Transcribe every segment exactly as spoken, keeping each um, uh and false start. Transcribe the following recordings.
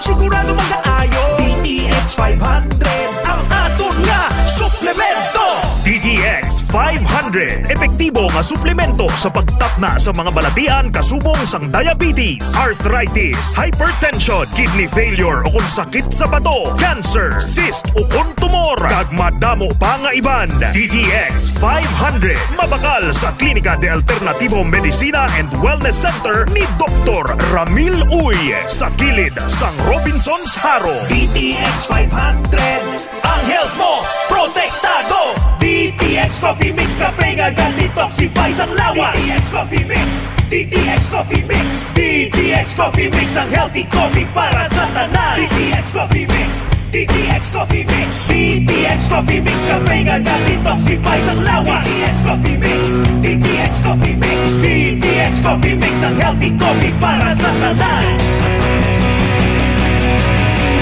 Sigurado magkaayo, D T X five hundred ang aton nga suplemento. D T X five hundred, epektibo nga suplemento sa pagtapna sa mga balatian kasubong sang diabetes, arthritis, hypertension, kidney failure o kon sakit sa bato, cancer, cyst o kon tumor, kag madamo pa nga iban. D T X five hundred, mabakal sa Klinika de Alternativo Medicina and Wellness Center ni Doktor Ramil Uy, sa kilid sang Robinsons Jaro. D T X five hundred, ang health mo protektado. D T X Coffee Mix, kape nga ga-detoxify sang lawas. D T X Coffee Mix, D T X Coffee Mix, D T X Coffee Mix, ang healthy coffee para sa tanan. D T X Coffee Mix, D T X Coffee Mix, D T X Coffee Mix, kape nga ga-detoxify sang lawas. D T X Coffee Mix, D T X Coffee Mix, D T X Coffee Mix, ang healthy coffee para sa tanan.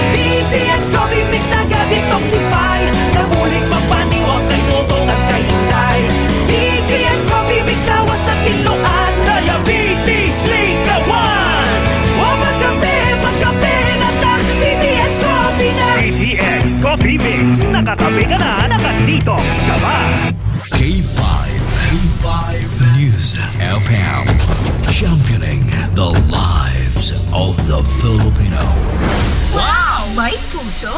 D T X Coffee Mix naga-detoxify, nabulig mapaniwang kay Dodong at kay Inday. D T X Coffee Mix lawas na tinluan, diabetes lingkawan. Wa magkape, magkape na ta, D T X Coffee na. D T X Coffee Mix, nakakape ka na, naka-detox ka pa. K five, K five News F M, championing the lives of the Filipino. Wow, may puso!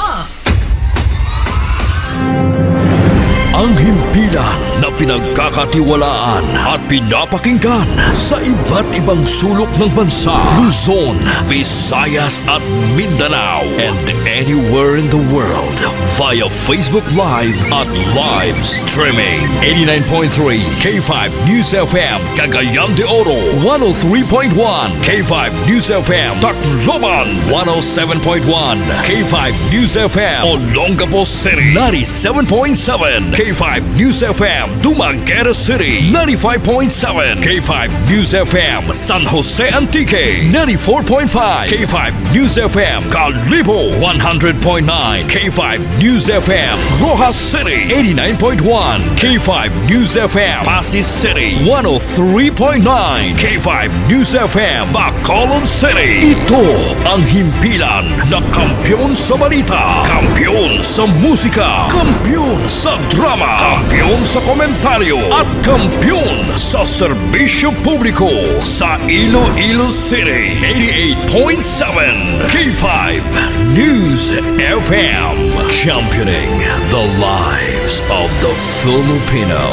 Ang himpilan na pinagkakatiwalaan at pinapakinggan sa iba't ibang sulok ng bansa, Luzon, Visayas at Mindanao, and anywhere in the world via Facebook Live at live streaming. Eighty-nine point three K five News F M, Cagayan de Oro, one oh three point one K five News F M, Tacloban, one oh seven point one K five News F M, Olongapo City, ninety-seven point seven K five News F M, Dumaguete City, ninety-five point seven K five News F M, San Jose Antique, ninety-four point five K five News F M, Kalibo, one hundred point nine K five News F M, Roxas City, eighty-nine point one K five News F M, Passi City, one oh three point nine K five News F M, Bacolod City. Ito ang himpilan na kampiyon sa balita, kampiyon sa musika, kampiyon sa drama, kampiyon sa komentaryo, at kampiyon sa serbisyo publiko sa Iloilo City. Eighty-eight point seven K five News F M, championing the lives of the Filipino.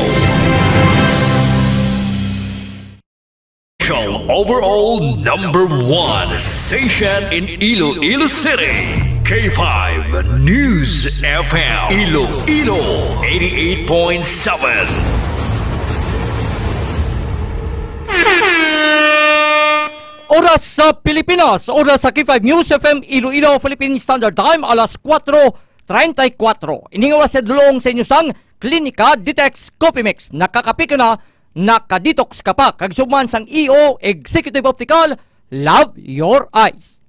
Overall number one station in Iloilo City, K five News F M, Iloilo, eighty-eight point seven. Oras sa Pilipinas, oras sa K five News F M Iloilo, Philippine Standard Time, alas kuwatro treinta y kuwatro. Ining oras sa dulong sa inyo sang Klinika Detox Coffee Mix. Nakakape ka na, naka-detox ka pa. Kag subong sang E O, Executive Optical, love your eyes.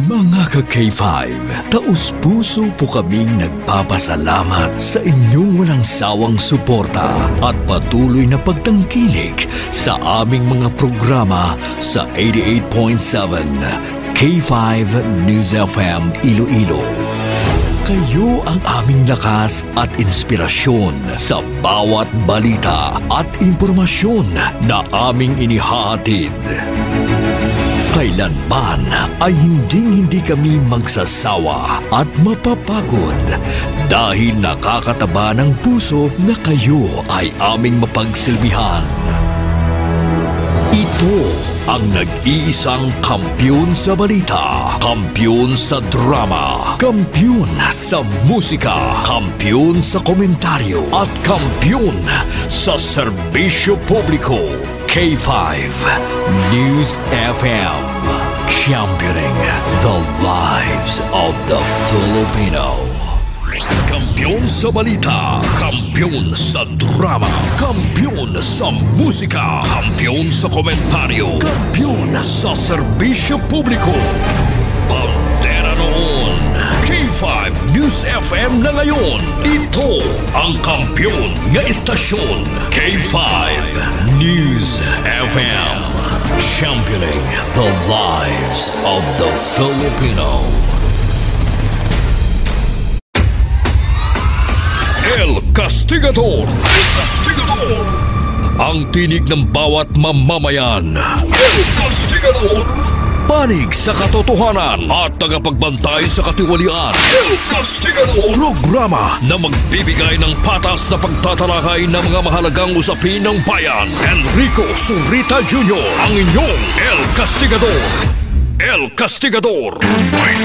Mga ka K five, taos-puso po kaming nagpapasalamat sa inyong walang sawang suporta at patuloy na pagtangkilik sa aming mga programa sa eighty-eight point seven K five News F M Iloilo. Kayo ang aming lakas at inspirasyon sa bawat balita at impormasyon na aming inihahatid. Kailanman ay hinding-hindi kami magsasawa at mapapagod dahil nakakataba ng puso na kayo ay aming mapagsilbihan. Ito ang nag-iisang kampiyon sa balita, kampiyon sa drama, kampiyon sa musika, kampiyon sa komentaryo, at kampiyon sa serbisyo publiko. K five News F M, championing the lives of the Filipino. Kampiyon sa balita, kampiyon sa drama, kampiyon sa musika, kampiyon sa komentaryo, kampiyon sa serbisyo publiko. Bandera noon, K five News F M na ngayon. Ito ang kampiyon nga istasyon, K five News F M. Championing the lives of the Filipino. El Castigador. El Castigador. Ang tinig ng bawat mamamayan. El Castigador. Panig sa katotohanan at tagapagbantay sa katiwalian. El Castigador. Programa na magbibigay ng patas na pagtatalakay ng mga mahalagang usapin ng bayan. Enrico Surita Junior, ang inyong El Castigador. El Castigador. Test your might.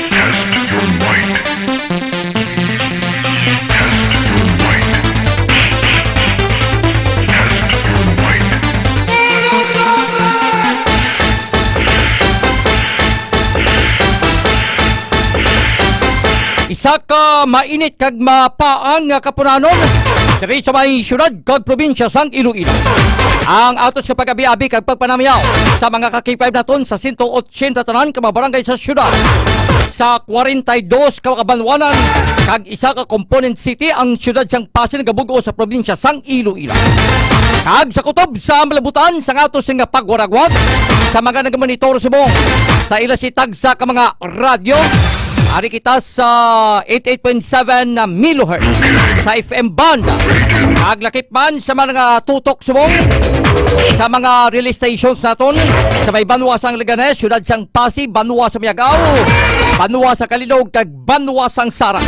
Test your might. Test your might. Isa ka mainit kag mapaang nga kapunanon diri sa may siyudad kag probinsya sang Iloilo. Ang atos nga pag-abi-abi kag pagpanamyaw sa mga ka-K five naton sa sento ochenta tanan ka mga barangay sa siyudad, sa kwarenta y dos ka mga banwanan kag isa ka component city ang siyudad sang Pasig nga bug-os sa probinsya sang Iloilo. Kag sa kutob sa malabutan sang atos nga pagwaragwag sa mga nagamonitor subong sa ila si tagsa ka mga radyo. Ari kita sa eighty-eight point seven megahertz sa F M band. Kag lakip man sa mga tutok subong sa mga relay stations naton sa may banwa sang Leganes, siyudad sang Pasig, banwa sa Miagao, banwa sa Calilog, kag banwa sang Sara.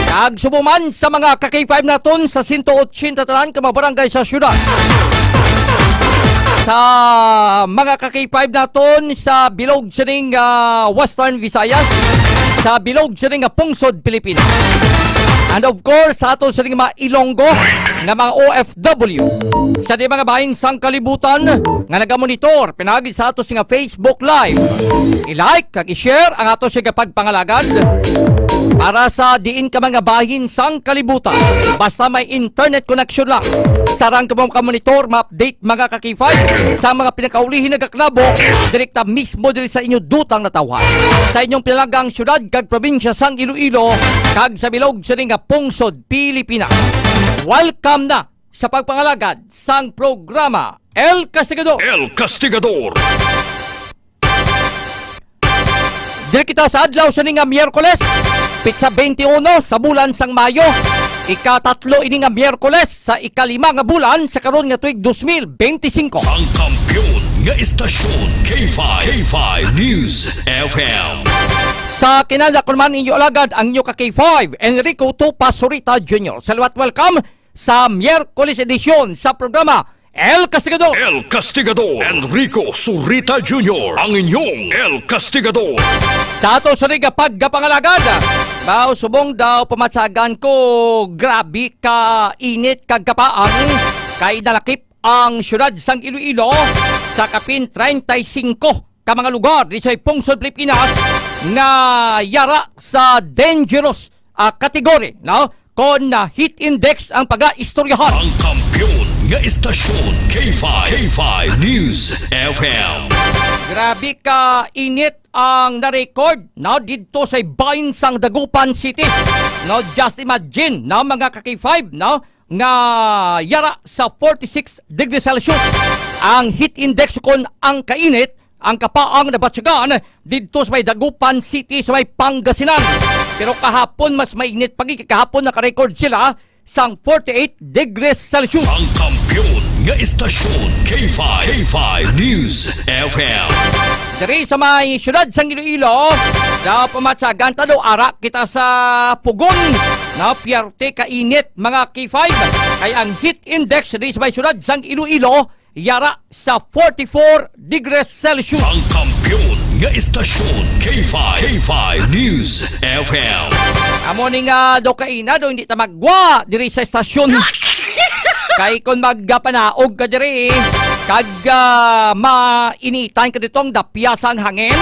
Kag subong man sa mga ka-K five naton sa sento ochenta tanan ka mga barangay sa siyudad. Sa mga ka-K five naton sa bilog sining, ah, Western Visayas, sa bilog sining nga pungsod Pilipinas. And of course, sa ato sining mga Ilonggo nga mga O F W. Sa di mga bahin sang kalibutan nga nagamonitor pinagi sa ato nga Facebook Live. I-like kag i-share ang ato sining pagpangalagad para sa diin ka mga bahin sang kalibutan. Basta may internet connection lang. Sarang ka mo makamonitor, ma-update mga ka-K five sa mga pinakaulihi nga klabo direkta mismo diri sa inyo dutang natawhan, sa inyong pinalagang syudad kag probinsya sang Iloilo kag sa bilog sining nga pungsod Pilipinas. Welcome na sa pagpangalagad sang programa El Castigador. El Castigador. Diri kita sa adlaw sini nga Miyerkules, pitsa twenty-one sa bulan sang Mayo. Ikatatlo ini nga Miyerkules sa ikalima nga bulan sa karon nga tuig dos mil benti singko. Ang kampiyon nga istasyon, K five, K five News F M. Sa kinala ko naman inyo alagad ang inyo ka K five, Enrico Tupa Surita Junior. Salamat, welcome sa Miyerkules edisyon sa programa El Castigador. El Castigador. Enrico Surita Junior, ang inyong El Castigador. Sa ato sa riga pagkapangalagad, mao subong daw pamatsagan ko, grabe ka init kag kapaang kay nalakip ang siyudad sang Iloilo sa kapin treinta y cinco ka mga lugar di sa pungsod Pilipinas nga yara sa dangerous, ah, category, no? Kon, ah, heat index ang pag-aistoryahan. Ang kampiyon nga istasyon, K five, K five News F M. Grabe ka init ang na-record, no, didto sa bahin sang Dagupan City, no? Just imagine, no, mga ka-K five, no, nga yara sa forty-six degrees Celsius ang heat index kon ang kainit, ang kapaang nabatyagan didto sa may Dagupan City sa may Pangasinan. Pero kahapon mas mainit pa gid, kahapon naka-record sila sang forty-eight degrees Celsius. Ang kampiyon nga istasyon, K five, K five News F M. Diri sa may siyudad sang Iloilo, daw pamatsagan ta daw ara kita sa Pugon, na piyerte ka init, mga K five, kay ang heat index diri sa may siyudad sang Iloilo yara sa forty-four degrees Celsius. Ang kampiyon nga istasyon, K five, K five News F M. Amo ni nga daw kaina daw hindi ta magwa diri sa istasyon. Kay kung magpanaog ka diri, kag, ah, mainitan ka ditong dapya sang hangin,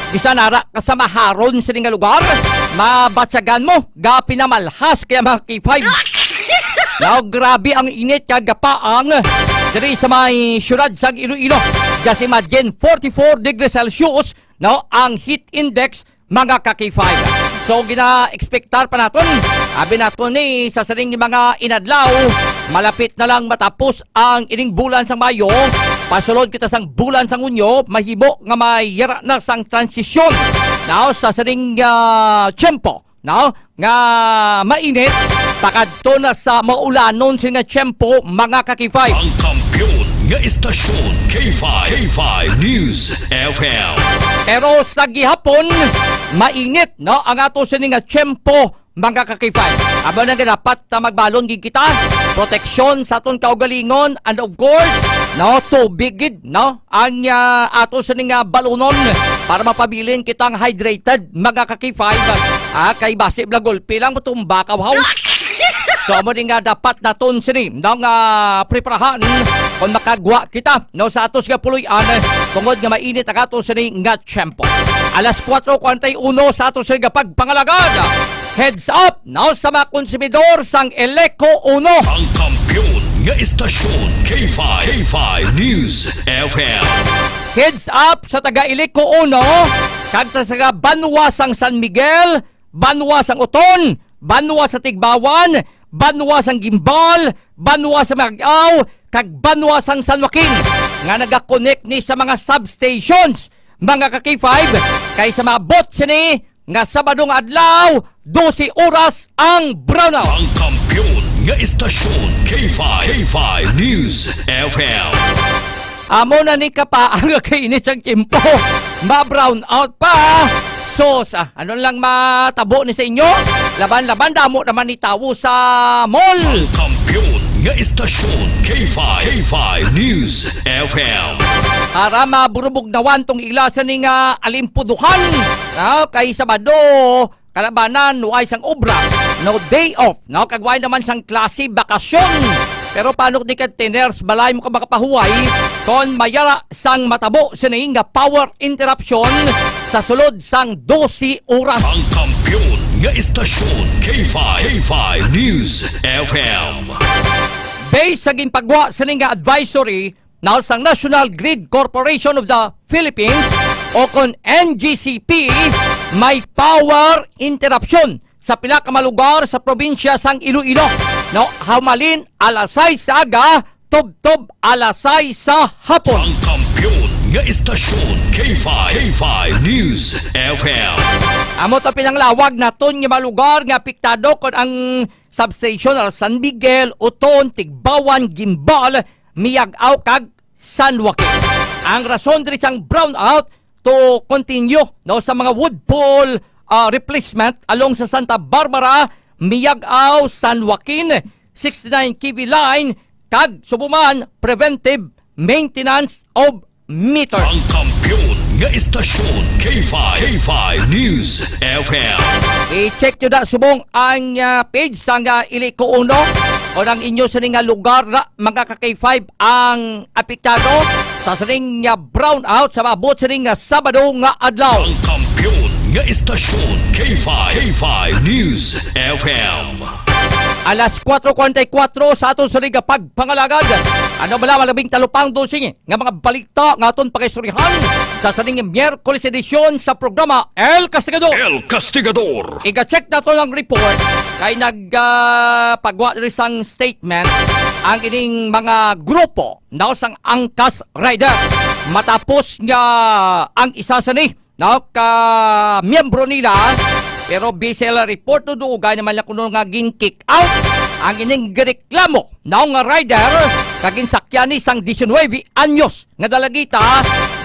bisan ara ka sa maharon sini nga lugar, mabatyagan mo, ga pinamalhas kaya mga K five. Now, grabe ang init kag gapaang diri sa may siyudad sang Iloilo. Just imagine, forty-four degrees Celsius, no, ang heat index, mga ka-K five. So, gina-expectar pa naton. Abi naton ni sa sining mga inadlaw, malapit na lang matapos ang ining bulan sang Mayo. Pasulod kita sang bulan sang Hunyo, mahimo nga may yara na sang transisyon. Now, sa sining, ah, tiyempo, no? Nga mainit, pakadto na sa maulanon sini nga tiyempo, mga ka-K five. Ang kampiyon nga istasyon, K five, K five News F M. Pero sa gihapon, mainit, no, ang ato sini nga tiyempo, mga ka-K five. Amo na nga dapat, ah, magbalon gid kita, proteksyon sa aton kaugalingon, and of course, no, tubig gid, no, ang, ah, ato sini nga balunon para mapabilin kitang hydrated, mga ka-K five. Ah, kay basi bala gulpi lang matumba ka, wow. So, amo ni nga dapat naton sini nga, ah, preparahan kung makagwa kita, no, sa ato sini nga puloy-an, tungod nga mainit ang ato sini nga tiyempo. Alas kuwatro kuwarenta y uno sa ato sini nga pagpangalagad. Heads up, no, sa mga konsumidor sang Eleco Uno. Ang kampiyon nga istasyon, K five, K five News F M. Heads up sa taga Eleco Uno, kag sa taga banwa sang San Miguel, banwa sang Oton, banwa sa Tigbawan, banwa sang Guimbal, banwa sa Miag-ao, kag banwa sang San Joaquin, nga nagakonek ni sa mga substations, mga ka-K five, kay sa maabot sini nga Sabado nga adlaw, dose oras ang brownout. Ang kampiyon nga istasyon, K five, K five News F M. Amo na ni kapaang nga kainit ang tiyempo. Ma-brownout pa. Sus, ah, ano lang matabo ni sa inyo? Laban-laban, damo naman ni tawo sa mall. Ang kampiyon nga istasyon, K five, K five News F M. Para maburubog nawan tong ila sini nga alimpuduhan. Ah, kay Sabado, kalabanan, way sang obra, no, day off, no, kag way naman sang klase, bakasyon. Pero paano di ka tiner sa balay mo ka makapahuway kon may yara sang matabo sini nga power interruption sa sulod sang dose oras? Ang kampiyon nga istasyon, K five, K five News F M. Based sa ginpagwa sini nga advisory, now, sang National Grid Corporation of the Philippines, o kon N G C P, may power interruption sa pila ka mga lugar sa probinsya sang Iloilo, no, halin alas sais sa aga tubtob alas sais sa hapon. Ang kampiyon nga istasyon, K five, K five News F M. Amo to pinanglawag naton nga mga lugar nga apektado kon ang substation sa San Miguel, Oton, Tigbawan, Guimbal, Miag-ao kag San Joaquin. Ang rason diri sang brownout to continue, no, sa mga wood pole, ah, replacement along sa Santa Barbara, Miag-ao, San Joaquin, sixty-nine K V line, kag subong man preventive maintenance of meter. Ang kampiyon nga istasyon, K five, K five News F M. I-check nyo na subong ang, ah, page sang, ah, Iliko Uno o ang inyo sini nga lugar na, mga ka-K five, ang apektado sa sining nga brownout sa maabot sining nga Sabado nga adlaw. Ang kampiyon nga istasyon, K five, K five News F M. Alas kuwatro kuwarenta y kuwatro sa aton sini nga pagpangalagad. Ano bala ang labing talupangdon sini nga mga balita nga aton pakaistoryahan sa sining Miyerkules edisyon sa programa El Castigador. El Castigador. Iga-check naton ang report kay nag, ah, pagwa diri sang statement ang ining mga grupo, no, sang Angkas Rider. Matapos nga ang isa sini, no, ka miyembro nila, pero based sa report, no, dugay naman lang kuno nga gin-kick out ang ining gireklamo, no, nga rider, kag ginsakyan ni sang diecinuebe anyos nga dalagita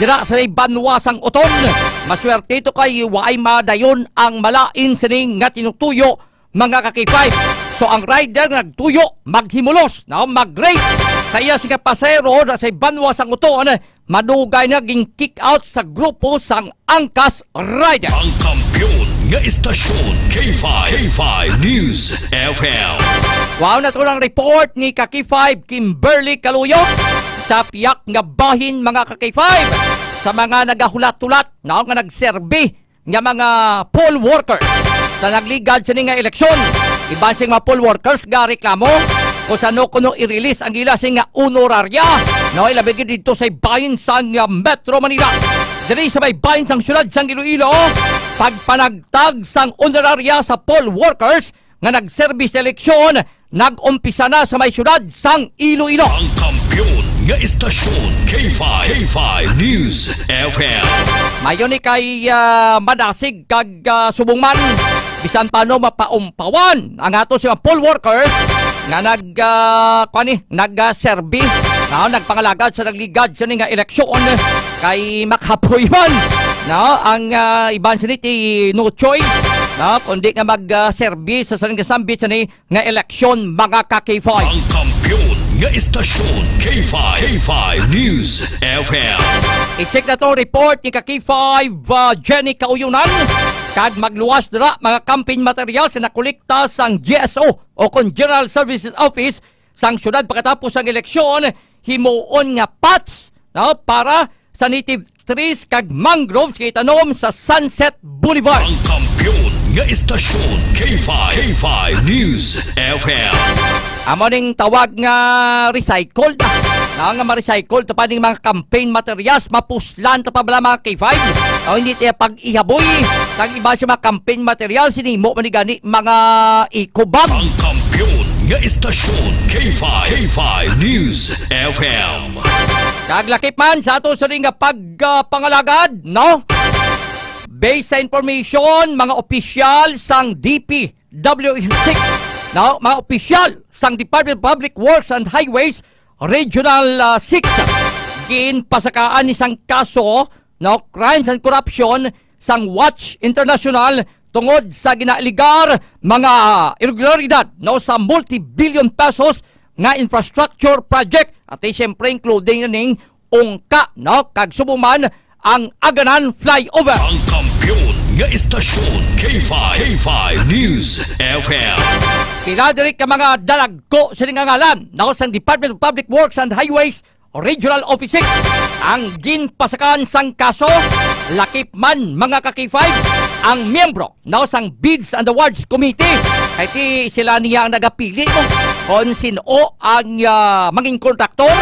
dira sa banwa sang Oton. Maswerte to kay waay madayon ang malain sini nga tinutuyo, mga ka-K five. So, ang rider nagtuyo maghimulos, no, mag-race sa iya sini nga pasahero na sa banwa sang Oton, madugay na gin-kick out sa grupo sang Angkas Rider. Ang kampiyon nga istasyon, K five, K five News F M. Wow, nato ang report ni ka-K five Kimberly Caluyo sa piyak nga bahin, mga ka-K five, sa mga nagahulat-hulat, no, nga nagserbi nga mga poll workers sa nagligad sini nga eleksyon. Iban sing mga poll workers gareklamo kung sano kuno i-release ang ila sini nga honorarya, no, ilabi gid didto sa bahin sang, ah, Metro Manila. Diri sa may bahin sang siyudad sang Iloilo, pagpanagtag sang honoraria sa poll workers nga nagserbi sa eleksyon nag-umpisa na sa may siyudad sang Iloilo. Ang kampiyon nga istasyon, K five, K five News F M. Mayo ni kay, ah, madasig kag, ah, subong man, bisan pa no mapaumpawan ang ato sa poll workers nga nag, ah, kuwan ni, nag, ah, serbi, no, nagpangalagad sa nagligad sa ni nga eleksyon kay makapoy man, no, ang, ah, iban sini ti no choice, no, kundi nga mag, ah, serbi sa saning kasambit sa ni nga eleksyon, mga ka-K five. Ang kampiyon nga istasyon, K five, K five News F M. I-check na to report ni ka-K five, ah, Jenny Kauyunan. Kag magluwas dira mga campaign materials na nakolekta sang G S O o kon General Services Office sang syudad pagkatapos sang eleksyon, himuon nga patch, no, para sa native trees kag mangroves nga itanom sa Sunset Boulevard. Ang kampiyon nga istasyon, K five, K five News F M. Amo ning tawag nga recycled, ah, nga ma-recycle ta pa ning mga campaign materials, mapuslan ta pa bala mga K five. O hindi tayo pag-ihaboy, kag iba sa mga campaign materials, sinimo man ni gani mga eco bag. Ang kampiyon nga istasyon, K five, K five News F M. Kag lakip man sa ato sa ring nga pag, ah, pangalagad, no? Based sa information, mga opisyal sang D P W six, no? Mga opisyal sang Department of Public Works and Highways Regional, ah, six, ginpasakaan ni sang kaso, no? Crimes and Corruption sang Watch International tungod sa ginaaligar mga irregularidad, no, sa multi-billion pesos nga infrastructure project, at, eh, siyempre including na ning ungka, no, kag subong man ang Aganan Flyover. Ang kampiyon nga istasyon, K five, K five News F M. Pila diri ka mga dalagko sini nga ngalan, no, sang Department of Public Works and Highways Regional Office six ang ginpasakan sang kaso, lakip man mga ka-K five ang miyembro, no, sang Bids and Awards Committee. Kay ti sila niya ang nagapili mo kon sin-o ang, ah, mangin kontraktor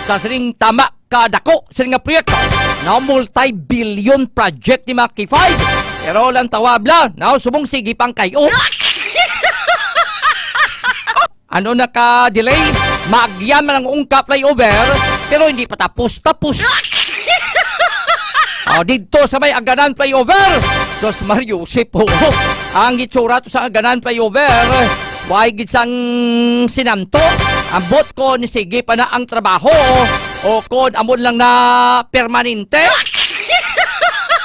sa sining tama kadako sini nga proyekto, no, multi-billion project ni mga K five. Pero lang tawabla, no, subong sige pang kayo. Ano na ka delay? Maagyan man ang ungka flyover, pero hindi pa tapos-tapos. Oh, didto sa may Aganan flyover. Dos Mario Joseph, oh. Ang itsura to sa Aganan flyover, way gid sang sinamto. Ambot kon sige pa na ang trabaho o kon amo lang na permanente.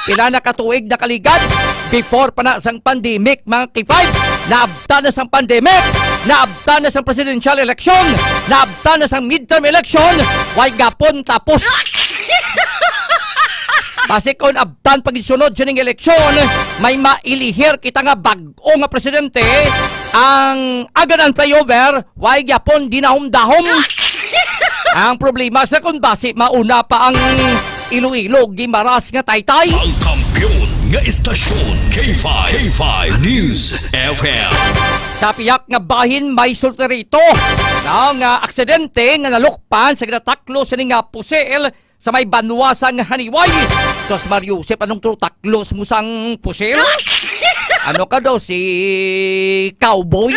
Pila na ka tuig nakaligad before pa na sang pandemic, mga K five. Naabtan na sang pandemic, naabtan na sang presidential election, naabtan na sang midterm election, way gapon tapos. Basi kon abtan pagsunod sining eleksyon, may mailihir kita nga bag-o nga presidente, ang Aganan Flyover, way gyapon dinahom-dahom. Ang problema sa kung basi mauna pa ang Iloilo, Guimaras nga taytay. Ang kampiyon nga istasyon, K five, K five News F M. Sa pihak nga bahin may sultirito na nga aksidente nga nalukpan sa ginataklo sini nga pusil sa may banwa sang Haniway. Sus Mario Joseph, anong trutaklos mo sang pusil? Ano ka daw, si cowboy?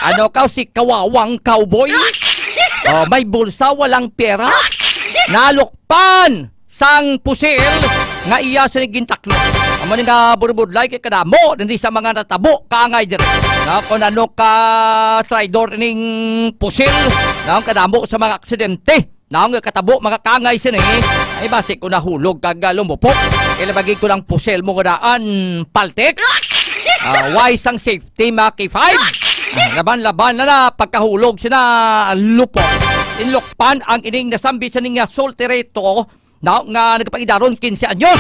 Ano ka, si kawawang cowboy? Oh, may bulsa, walang pera. Nalukpan sang pusil nga iya sini gintaklo. Amo ni nga burubudlay kay kadamo diri sa mga natabo kaangay diri. Na kung ano ka traidor ning pusil, na ang kadamo sa mga aksidente. Naong nga katabo, mga kaangay sini, ay basi ko nahulog kag, ah, lumupok. Ilabagi ko ng pusil mo nga daan, paltik. Ah, way sang safety, mga K five. Ah, laban-laban na na, pagkahulog sina lupok. Inlukpan ang ining nasambit sa niya solterito, na, nga nagpagidaron quince anyos.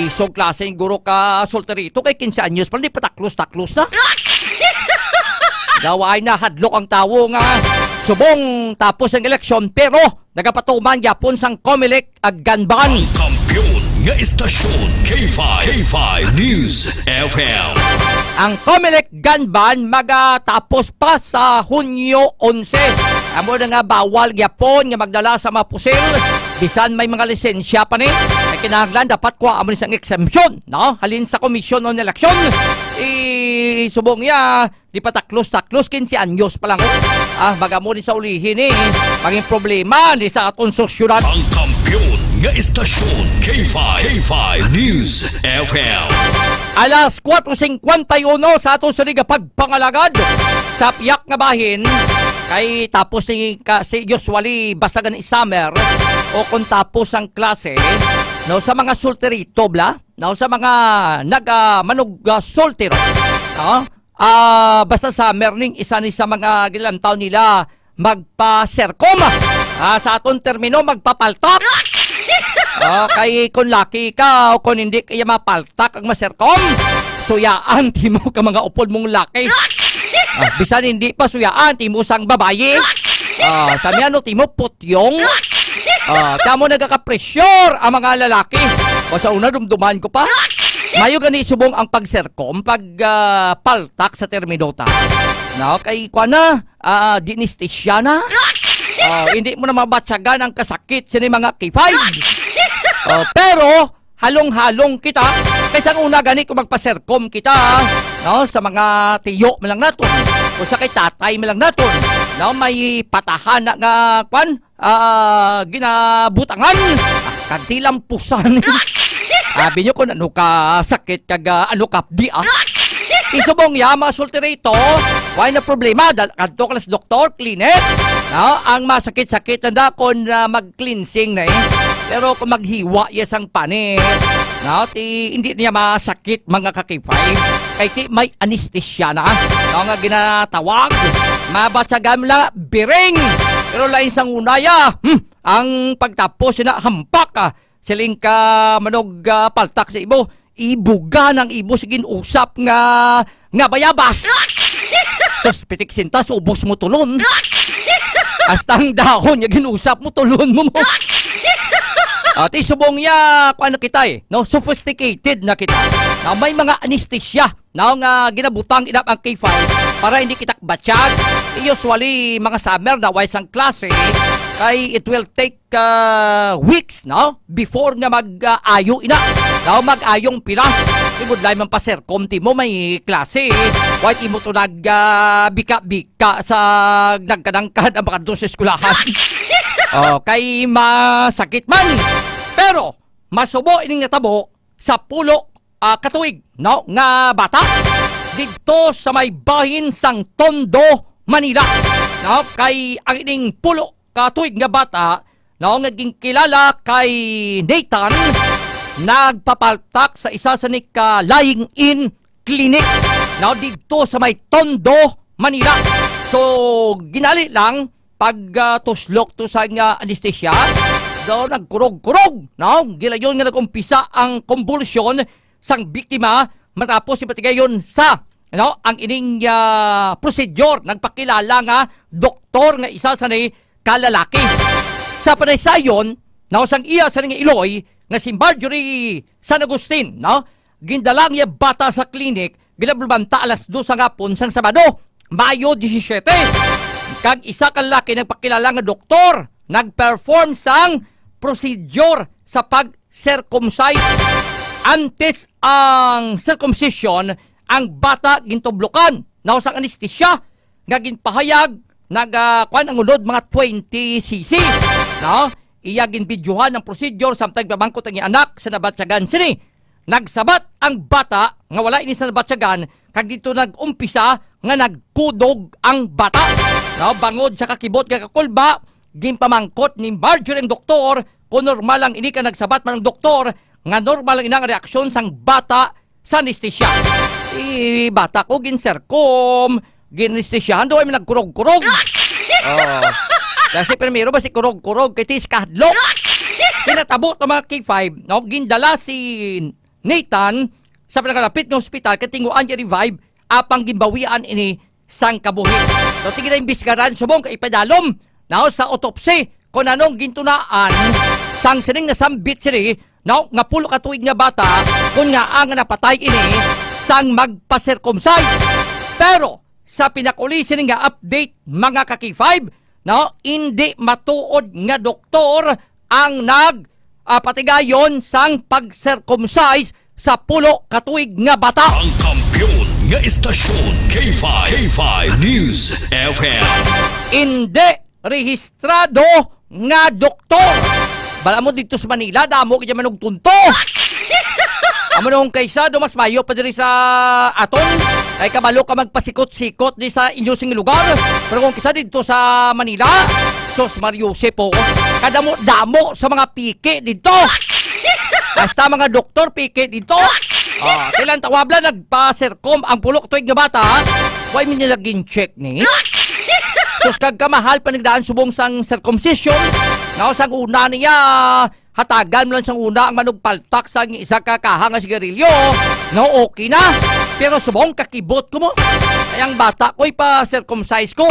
Isog klase yung guro ka solterito kay quince anyos, pala di pataklos-taklos na. Daw ay nahadlok ang tawo nga subong tapos ang eleksyon, pero nagapatuman gyapon sang Comelec ag Ganban. Ang kampiyon nga istasyon, K five, K five News F M. Ang Comelec gun ban magatapos pa sa Hunyo onse. Amo na nga, bawal gyapon nga magdala sa mga pusil, bisan may mga lisensya pa ni. Ay kinahanglan dapat kuha mo ni sang exemption, no? Halin sa Commission on Election, isubong niya, di pa taklos-taklos, quince anyos pa lang. Ah, magamo ni sa ulihi ni, maging problema ni sa aton sosyedad. Ang kampiyon nga istasyon, K five, K five News F M. Alas kuwatro singkwenta y uno sa aton sa liga pagpangalagad sa piyak nga bahin, kay tapos ni ka, si usually basta gani summer o kung tapos ang klase, no, sa mga solterito bla, no, sa mga nag, ah, manug, ah, soltero, no? Ah, basta summer ning isa ni sa mga gilantaw nila magpa-sercom. Ah, sa aton termino, magpapaltak. Oh, kay kung laki ka o kung hindi kaya mapaltak ang masercom, suyaan timo ka mga upod mong laki. Ah, bisan hindi pa suyaan timo sang babayi. Ah, sa miyan, no, timo putyong. Ah, kamo nagaka-pressure ang mga lalaki. O sa una, dumduman ko pa. Mayo gani subong ang pagserkom, pag, ah, paltak sa terminota. No, kay kwa na, ah, dinestisya na. Oh, hindi mo na mabatyagan ang kasakit sini mga K five. Oh, pero halong-halong kita. Kay sang una gani kung magpaserkom kita, no, sa mga tiyo man lang naton, o sa kay tatay man lang naton, no, may patahan na nga, kwan, ah, ginabutangan. Ah, kadilampusan. Abi nyo kung ano ka sakit kag, ah, ano ka di, ah. Isubong ya, mga sultirator, why na problema? Dal-, kadto ka lang sa doktor, clinic. No? Ang masakit-sakit na da kung, ah, mag-cleansing na eh. Pero kung maghiwa ya sang panit, no? Ti, hindi niya masakit, mga ka-K five. Kay ti may anesthesia na, no, nga ginatawag. Mabatyagan mo lang, biring. Pero lain sang una ya, hmm, ang pagtapos na hampak, ah, siling ka manog, ah, paltak sa ibo. Ibuga ng ibo sa gin-usap nga, nga bayabas. Sus, pitik sintas, ubos mo tulon. Hasta ang dahon nga gin-usap mo, tulon mo mo. At isubong niya, kuan na kita eh, no? Sophisticated na kita. Na may mga anesthesia, no, nga ginabutang inap ang K five para hindi kita batyag. Usually, mga summer na way sang klase, kay it will take, ah, weeks, no, before nga mag, ah, ayo ina. Daw mag-ayong pilas. Ibudlay man pa, sir, kung timo may klase, why imo to nag, ah, bika-bika sa nagkadangkad ang mga dos eskwelahan? Oh, kay masakit man. Pero masubo ining natabo sa pulo, ah, ka tuig, no, nga bata didto sa may bahin sang Tondo, Manila, no, kay ang ining pulo ka tuig nga bata, no, nga ginkilala kay Nathan, nagpapaltak sa isa sa ni ka lying-in clinic, no, didto sa may Tondo, Manila. So, ginali lang pag, ah, tuslok to sa nga anesthesia, daw nagkurog-kurog, no? Gilayon nga nag-umpisa ang kumbulsyon sang biktima matapos ipatigayon sa, no, ang ining, ah, prosedur. Nagpakilala nga doktor nga isa sa ni ka lalaki. Sa panaysayon, no, sang iya sa nga iloy nga si Marjorie San Agustin, no, gindala ang iya bata sa klinik, ginablubanta alas dos sa hapon sang Sabado, Mayo disisiete. Kag isa ka lalaki nagpakilala nga doktor, nag-perform sang procedure sa pag-circumcise. Antes ang circumcision, ang bata gintublokan, no, sang anesthesia nga ginpahayag nag, ah, kwan ang unod mga twenty C C, no? Iya ginbidyuhan ang procedure samtang pamangkot ang iya anak sa nabatyagan sini. Nagsabat ang bata nga wala ini sa nabatyagan, kag dito nag-umpisa nga nagkudog ang bata. No, bangod sa kakibot nga kakulba, ginpamangkot ni Marjorie ang doktor kung normal lang ini, kag nagsabat man ang doktor nga normal lang ini ang reaksyon sang bata sa anesthesia. Bata ko, gin-circum, gin-anesthesiahan, daw ay nagkurog-kurog. Oh. Kasi primero ba si kurog-kurog, kay tis kahadlok. Kinatabo to, mga K five, no? Gindala si Nathan sa pinakalapit nga hospital, kay tinguan niya revive, apang ginbawian ini sang kabuhi. So, sige na imbisgaran, subong kay ipadalom, no, sa autopsy kung anong gintunaan sang sining nasambit sini, no, nga pulo ka tuig nga bata, kung nga ang napatay ini sang magpa-circumcise. Pero sa pinakuli sini nga update, mga ka-K five, no, indi matuod nga doktor ang nag, ah, patigayon sang pag-circumcise sa pulo ka tuig nga bata. Ang kampiyon nga istasyon, K five, K five News F M. Indi rehistrado nga doktor. Bala mo dito sa Manila, damo kaya manugtunto. Amo nung kaysa do mas mayo pa diri sa aton. Kay kabalo ka magpasikot-sikot di sa inyo sing lugar. Pero kung kisa dito sa Manila, sus, Mario Jose po. Kadamo-damo sa mga piki dito. Hasta mga doktor piki dito. Ah, kailan tawabla nagpa-circum ang pulo ka tuig nga bata? Why mi nila gin-check ni? Sus, kag kamahal pa nagdaan subong sang circumcision. Nga sang una niya, hatagan mo lang sang una ang manugpaltak sang isa ka kaha nga sigarilyo. No, okay na. Pero subong kakibot ko mo. Kay ang bata ko ipa-circumcise ko.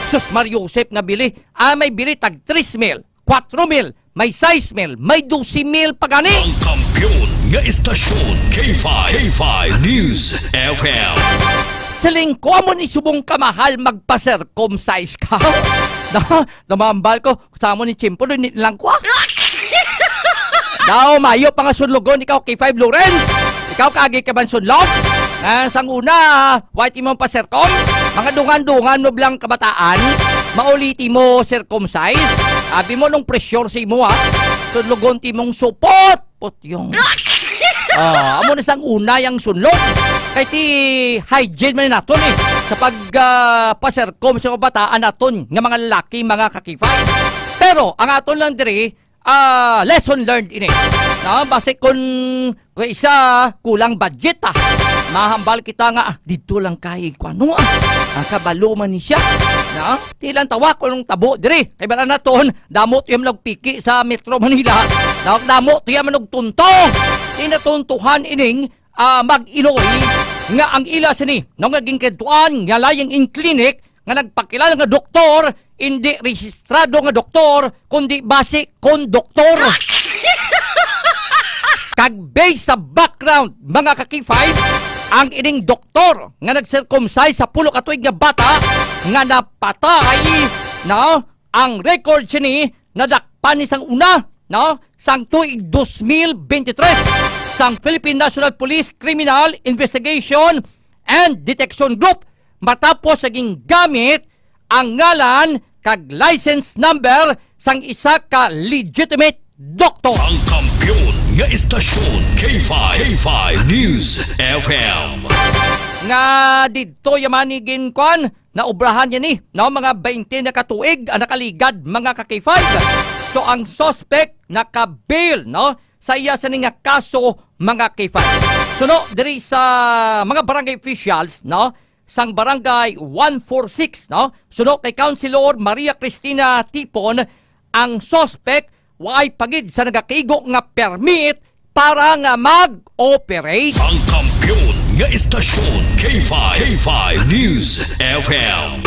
Sus, Mario Joseph nga bili. Ah, may bili tag tres mil, kwatro mil, may sais mil, may dose mil pa gani. Ang kampiyon nga istasyon, K five, K five News F M. Siling ko, amo ni subong kamahal magpa-circumcise ka. Na, namambal ko, sa amo ni Chimpo, doon lang ko, ah. Daw, mayo pa nga sunlogon, ikaw, K five Lawrence. Ikaw, kaagi ka man sunlog? Ah, sang una, wait mo pa, sir, kong mga dungan-dungan mo blang kabataan, mauliti mo circumcise. Abi mo nung pressure sa imo, ha? Sunlogon ti mong supot, putyong. Ah, amo na sang una yang sunlog. Kay ti hygiene man naton eh. Sa pag, ah, pa-circum sa mga bataan naton nga mga lalaki, mga kakipay. Pero ang aton lang diri, ah, lesson learned ini. No? Basi kun, kun isa kulang budget, ah, mahambal kita nga, ah, dito lang kay kuano, ah, ang kabalo man ni siya. No? Tilang tawa ko nung tabo diri. Kay bala naton, damo tuyang nagpiki sa Metro Manila. No? Damo tuyang manugtunto. Tinatuntuhan ining, ah, mag-iloy nga ang ila sini, no, nga ginkadtuan nga lying-in clinic nga nagpakilala nga doktor, indi rehistrado nga doktor, kundi basi konduktor. Kag based sa background, mga ka-K five, ang ining doktor nga nag-circumcise sa pulo ka tuig nga bata nga napatay, no, ang record sini nadakpan ni sang una, no, sang tuig dos mil bente tres sang Philippine National Police Criminal Investigation and Detection Group matapos sa gingamit ang ngalan kag license number sang isa ka legitimate doktor. Ang kampiyon nga istasyon, K five, K five News F M. Nga didto yaman ni ginkwan, naobrahan niya ni, no, mga baynte na ka tuig ang nakaligad, mga ka-K five. So, ang suspect naka-bail, no, sa iya sini nga kaso, mga K five. Suno diri sa mga barangay officials, no, sang barangay one four six, no, suno kay Councilor Maria Cristina Tipon, ang suspect waay pa gid sa nagakigo nga permit para nga mag-operate. Ang kampiyon nga istasyon, K five, K five News F M.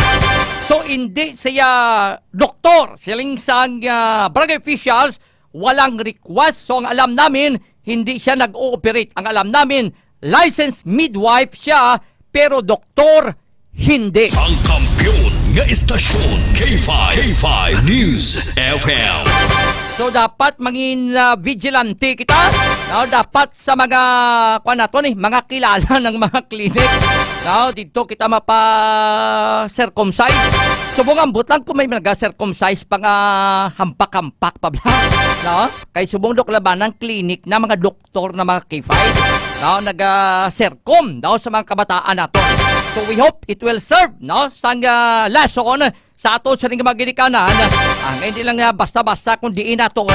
So, hindi siya doktor, siling sang, ah, barangay officials, walang request. So, ang alam namin, hindi siya nag-ooperate. Ang alam namin, licensed midwife siya, pero doktor, hindi. Ang kampiyon nga istasyon, K five, K five News F M. So, dapat mangin, ah, vigilante kita. No? Dapat sa mga, kuwan nato ni, mga kilala ng mga clinic. No? Dito kita mapa-circumcise. Subong ambot lang kung may mga circumcise pa nga hampak-hampak pa bla. No? Kay subong dok labanan clinic na mga doktor na mga K five, no, naga-circum, no, sa mga kabataan nato. So we hope it will serve, no, sang, ah, lesson sa ato sa ning mga ginikanan. Ang hindi lang nga basta-basta kung diin naton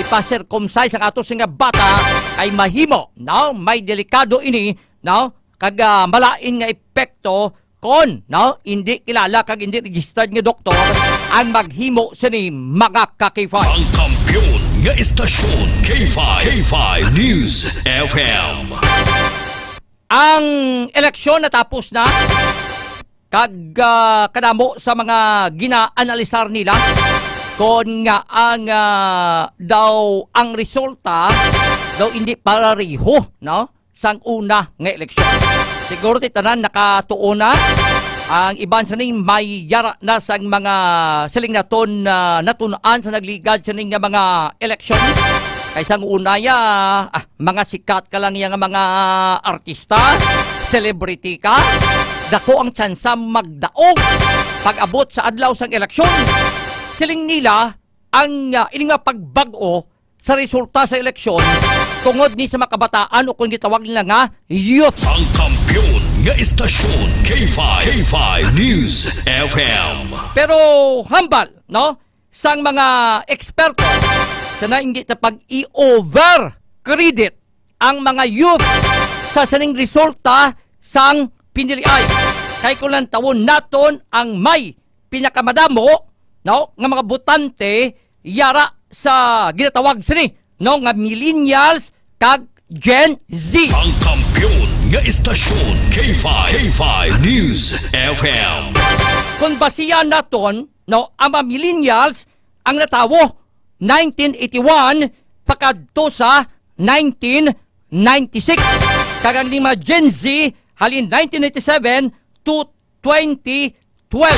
ipa-circumcise ang ato sa mga bata ay mahimo, no, may delikado ini, no, kag, ah, malain nga epekto kon, no, hindi kilala kag hindi registered nga doktor ang maghimo sini, mga ka-K five. Ang kampiyon nga istasyon, K five, K five News F M. Ang eleksyon natapos na, kag, ah, kadamo sa mga ginaanalisar nila kon nga ang, ah, daw ang resulta daw hindi pareho, no? sang una nga eleksyon. Siguro ti tanan nakatuon na. Ang iban sining may yara na sang mga siling naton, ah, natun-an sa nagligad sining nga mga eleksyon. Kay sang una ya, ah, mga sikat ka lang ya nga mga artista, celebrity ka, dako ang tsansa magdaog pag-abot sa adlaw sang eleksyon. Siling nila, ang, ah, ining mga pagbag-o sa resulta sa eleksyon tungod ni sa mga kabataan o kung gitawag nila nga youth. Ang kampiyon nga istasyon, K five, K five News F M. Pero hambal, no, sang mga eksperto, sa na hindi ta pag-i-over credit ang mga youth sa sining resulta sang piniliay. Kay kung lantawon naton ang may pinakamadamo, no, nga mga botante yara sa ginatawag sini, no, nga millennials kag Gen Z. Ang kampiyon nga istasyon, K five, K five News F M. Kung basihan naton, no, ang mga millennials ang natawo nineteen eighty-one pakadto sa nineteen ninety-six, kag ang mga Gen Z halin nineteen ninety-seven to twenty twelve.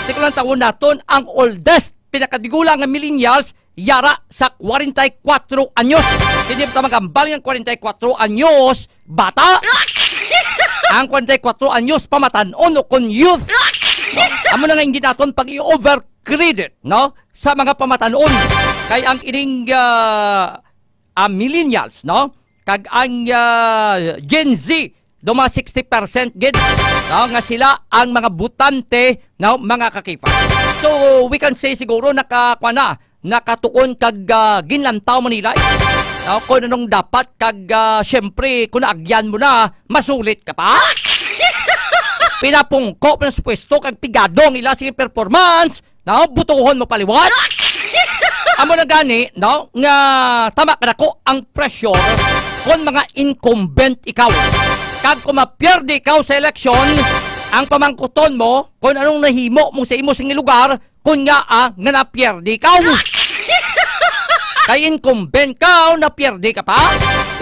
Sa ikaduhang taon naton, ang oldest, pinakadigulang nga millennials, yara sa kwarenta y kuwatro anyos. Hindi ta magambal nga kwarenta y kuwatro anyos, bata. Ang kwarenta y kuwatro anyos, pamatan-on o kon youth. No? Amo na nga hindi naton pag-i-over credit, no, sa mga pamatan-on. Kay ang ining, ah, ah, millennials, no, kag ang, ah, Gen Z, do mga sixty percent gid, no, nga sila ang mga botante, no, mga ka-K five. So, we can say siguro naka-, kuwan na, nakatuon kag, ah, ginlantaw man nila, eh. No, kung anong dapat kag, ah, syempre, kung naagyan mo na, masulit ka pa. Pinapungko pa sa pwesto kag pigado ang ila sige performance. No, butuhon mo paliwat. Amo na gani, no, nga tama ka nako ang pressure kon mga incumbent ikaw. Kag kung mapierde ikaw sa eleksyon, ang pamangkuton mo kung anong nahimo mo sa imo sing lugar, kung nga, ah, nga napierde ikaw. Kay incumbent ka o napierde ka pa,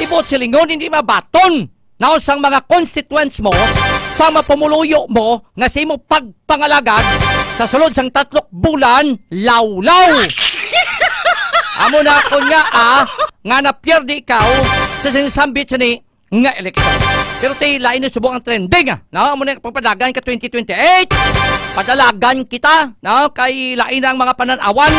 ibot silingon hindi mabaton. Naon sang mga constituents mo, sa mga pumuluyo mo nga sa imo pagpangalagad sa sulod sang tatlok bulan, lawlaw. Amo na kon nga, ah, nga napierde ikaw sa sinsambit sini nga eleksyon. Pero ti lain na subong ang trending, ah. No? Amo na ang pagpadagan ka twenty twenty-eight. Padalagan kita, no? Kay lain ang mga pananawan,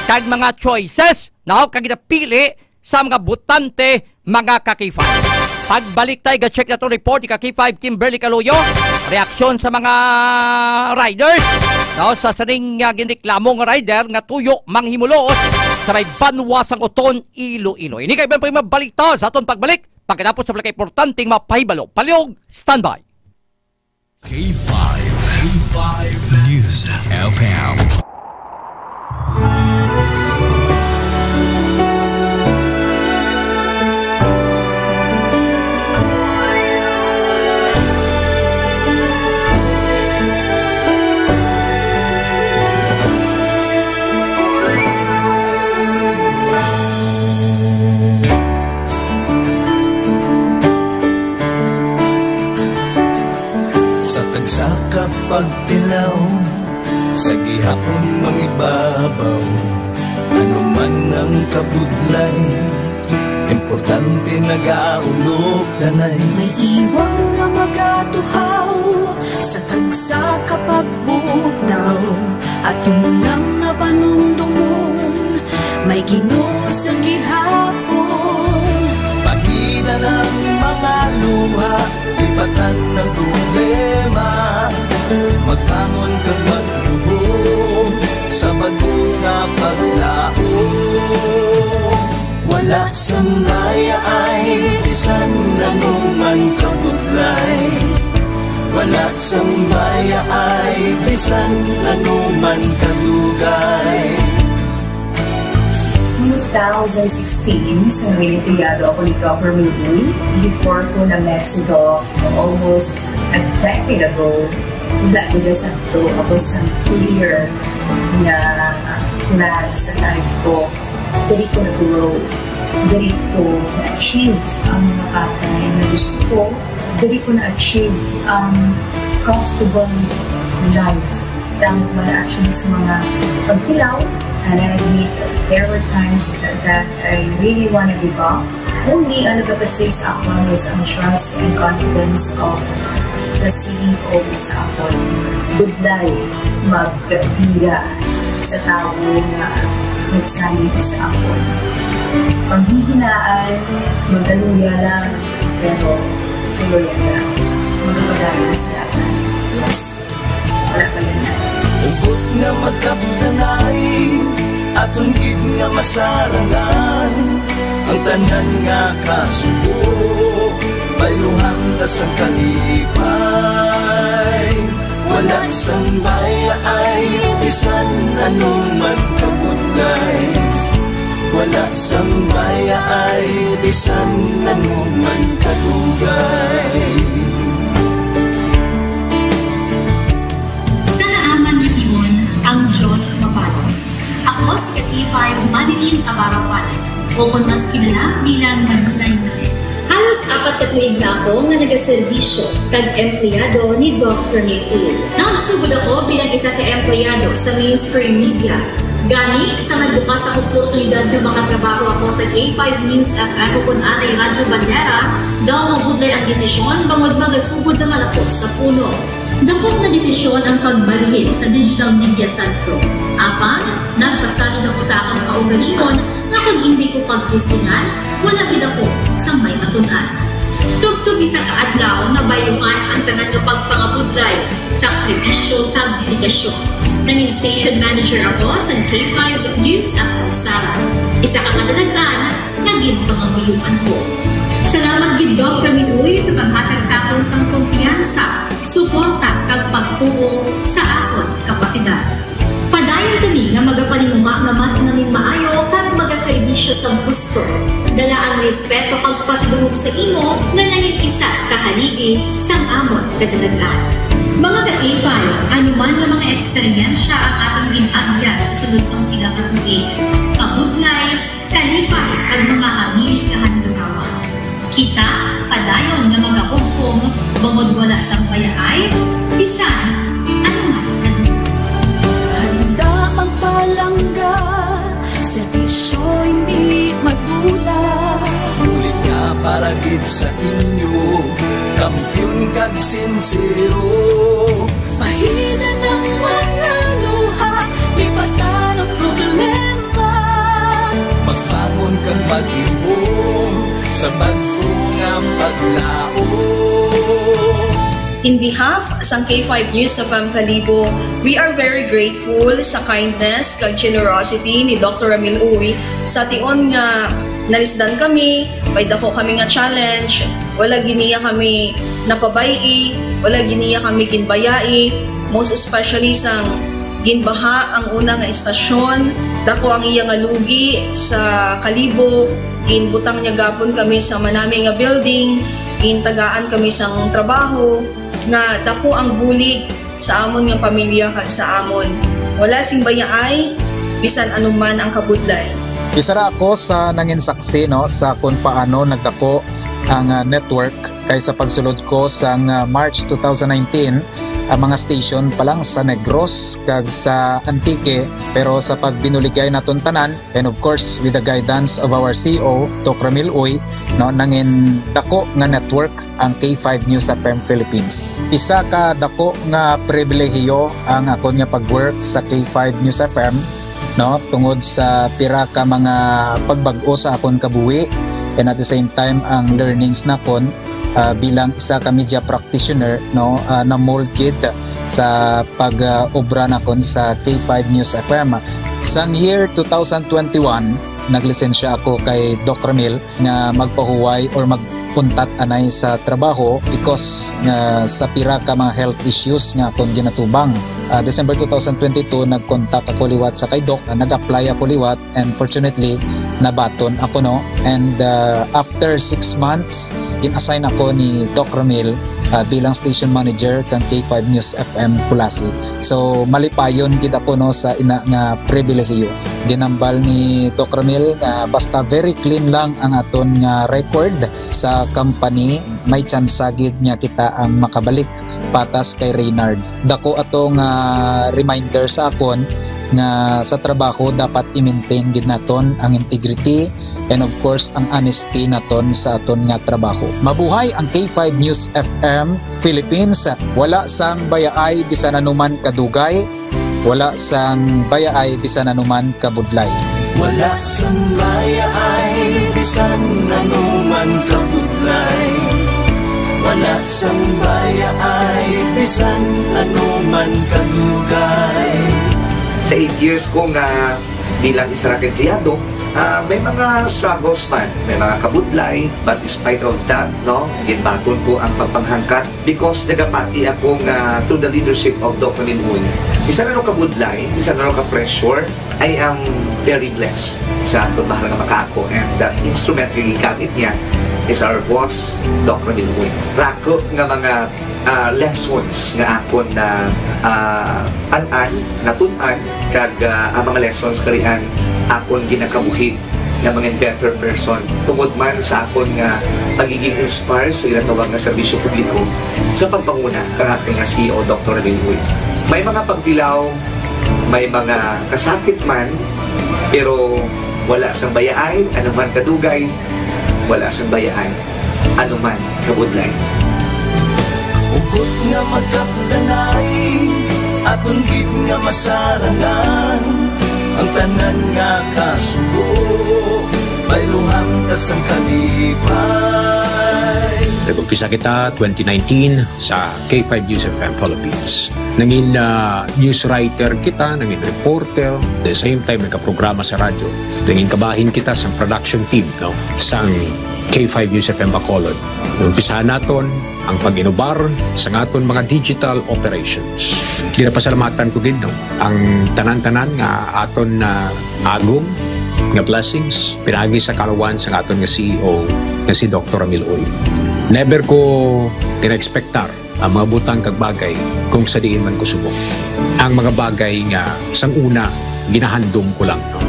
kag mga choices, no? Kag napili sa mga botante, mga ka-K five. Pagbalik tayo, ga-check na to report ni ka-K five Kimberly Caloyo. Reaksyon sa mga riders, no, sa sining, ah, ginreklamo nga rider nga tuyo manghimulos sa may banwa sang Oton, Iloilo. Ini kay iban pa yung mga balita sa aton pagbalik. Pagkatapos sa mga importanteng mapahibalo, palihog, standby. K five, K five News F M. Sa tagsa ka pagtilaw, sa gihapon mangibabaw, ano man ang kabudlay, importante nagaulog danay. May iwang nga magatuhaw sa tagsa ka pagbugtaw, aton lang nga panumdomon, may Ginoo sa gihapon. Pahina ng mga luha, lipatan ng problema, magbangon kag magluhom sa bag-o nga paglaom. Wala sang bayaay bisan ano man kabudlay. Wala sang bayaay bisan ano man kadugay. Two thousand sixteen, sa naging empleyado ako ni Governor Uy, before ko na-met si Doc almost a decade ago, wala ko na sakto ako sa clear nga plan sa life ko. Dili ko nag-grow. Diri ko na-achieve ang mga bagay na gusto ko. Diri ko na-achieve ang comfortable life. Tama, wala actually sa mga pagkilaw. And I admit, there were times that, that I really wanna give up. Only ang nagapasig sa akon is ang trust and confidence of the C E O sa akon. Budlay, magbira sa tawo nga nagsalig sa akon. Panghihinaan, magkaluya lang, pero tuloy lang. Magpapadayon sa lahat. Yes. Wala pa yun. Hugot nga magkapdanay, aton gid nga masarangan ang tanan nga kasubo. Bayluhan ta sang kalipay, wala sang bayaay, bisan ano man kabudlay. Wala sang bayaay, bisan ano man kadugay. Sa naaman nga tion, ang Dios mabalos. Ako si K five Manilin Abarapan, o kon mas kilala bilang Manilay Manil. Halos apat ka tuig na ako nga nagaserbisyo kag empleyado ni Doc Ramil Uy. Nagsugod ako bilang isa ka empleyado sa mainstream media. Gani, sa nagbukas ang oportunidad nga makatrabaho ako sa K five News F M o kon anay Radyo Bandera, daw mabudlay ang desisyon bangod magasugod naman ako sa puno. Dako nga desisyon ang pagbalhin sa Digital Media Centro. Apan, nagpasalig ako sa akon kaugalingon nga kon indi ko pagtistingan, wala gid ako sang may matun-an. Tubtob isa ka adlaw, nabayluhan ang tanan nga pagpangabudlay, sakripisyo, kag dedikasyon. Nangin station manager ako sa K five News F M Sala. Isa ka kadalagan nga ginpangamuyoan ko. Salamat gid, Doc Ramil Uy, sa paghatag sa akon sang kumpiyansa, suporta, kag pagtuo sa akon kapasidad. Padayon kami nga magapaninguha nga mas nangin maayo kag magaserbisyo sang husto. Dala ang respeto kag pasidungog sa imo nga nangin isa ka haligi sang amon kadalagan. Mga ka-K five, ano man nga mga eksperyensya ang aton gin-agyan sa sulod sang pila ka tuig, kabudlay, kalipay, kag mga hamili nga handurawan. Kita padayon nga magahugpong bangod wala sang bayaay bisan ano man. Handa magpalangga, serbisyo hindi magdula. Bulig nga para gid sa inyo, kampiyon kag sinsero. Pahina ng mga luha, lipatan ang problema. Magbangon kag maglihom sa bag-o nga paglaom. In behalf sang K five News F M Kalibo, we are very grateful sa kindness kag generosity ni Doctor Ramil Uy. Sa tion nga nalisdan kami, may dako kami nga challenge, wala gid niya kami napabay-i, wala gid niya kami ginbayai, most especially sang ginbaha ang una nga istasyon. Dako ang iya nga lugi sa Kalibo. Ginbutang niya gapon kami sa manami nga building, gintagaan kami sang trabaho, nga dako ang bulig sa amon nga pamilya kag sa amon. Wala sing bayaay, bisan ano man ang kabudlay. Isa ra ako sa nangin saksi, no, sa kung paano nagdako ang, ah, network kay sa pagsulod ko sang, ah, March two thousand nineteen, ang mga station pa lang sa Negros kag sa Antique, pero sa pagbinuligay naton tanan, and of course, with the guidance of our C E O, Doc Ramil Uy, no, nangin dako nga network ang K five News F M Philippines. Isa ka dako nga pribilehiyo ang akon nga pag-work sa K five News F M, no, tungod sa pira ka mga pagbag-o sa akon kabuhi, and at the same time, ang learnings nakon, ah, bilang isa ka media practitioner, no, ah, na-mold gid sa pag, ah, obra nakon sa K five News F M. Sang year two thousand twenty-one, naglisensya ako kay Doc Ramil nga magpahuway or mag-untat anay sa trabaho because nga sa pira ka mga health issues nga akon ginatubang. Ah, December two thousand twenty-two, nag-contact ako liwat sa kay Doc, ah, nag-apply ako liwat, and fortunately, nabaton ako, no? And, ah, after six months, gin-assign ako ni Doc Ramil, ah, bilang station manager kang K five News F M Culasi. So, malipayon gid ako, no, sa ina nga pribilehiyo. Ginambal ni Doc Ramil nga basta very clean lang ang aton nga record sa company, may tsansa gid nga kita ang makabalik patas kay Reynard. Dako ato nga reminder sa akon nga sa trabaho dapat i-maintain gid naton ang integrity and, of course, ang honesty naton sa aton nga trabaho. Mabuhay ang K five News F M Philippines. Wala sang bayaay bisan anuman kadugay, wala sang bayaay bisan anuman kabudlay. Wala sang bayaay bisan anuman kabudlay. Wala sang bayaay bisan anuman kadugay. Sa eight years ko nga bilang isa ra ka empleyado, ah, may mga struggles man, may mga kabudlay, but despite of that, no, ginbaton ko ang pagpanghangkat because nagapati ako nga through the leadership of Doc Ramil Uy, bisan ano kabudlay, bisan ano ka-pressure, I am very blessed sa akon mahal nga makaako, and the instrument nga gigamit niya is our boss, Doc Ramil Uy. Rako nga mga, ah, lessons nga akon na, ah, an-an, natun-an, kag, ah, ang mga lessons karian akon ginakabuhi nga mga better person tungod man sa akon nga pagiging inspire sa ginatawag nga serbisyo publiko sa pagpanguna kang aton nga C E O, Doktor Ramil Uy. May mga pagtilaw, may mga kasakit man, pero wala sang bayaay, anuman kadugay, wala sang bayaay, anuman kabudlay. Hugot nga magkapdanay, aton gid nga masarangan, ang tanan nga kasubo, bayluhan ta sang kalipay. Nag-umpisa kita twenty nineteen sa K five News F M Philippines. Nangin, ah, news writer kita, nangin reporter, the same time nagkaprograma sa radyo. Nangin kabahin kita sa production team, no, sang K five News F M Bacolod. Umpisahan naton ang pag-inubar sa aton mga digital operations. Ginapasalamatan ko gid, no, ang tanan-tanan nga aton na agom nga blessings pinaagi sa kalawan sa aton nga C E O nga si Doktor Ramil Uy. Never ko gina-expectar ang mga butang kag bagay kung sa diin man ko subong. Ang mga bagay nga sang una ginahandom ko lang, no?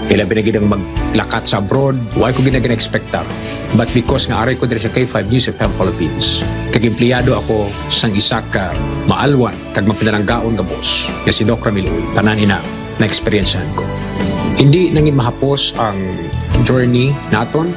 Ilabi na gid ang maglakat sa abroad, wala ko gid na gina-expectar. But because nga ari ko diri sa K five News F M Philippines, kag empleyado ako sang isa ka maalwan kag mapinalanggaon nga boss nga si Doc Ramil Uy, tanan ina na-eksperyensyahan ko. Hindi nangin mahapos ang journey naton.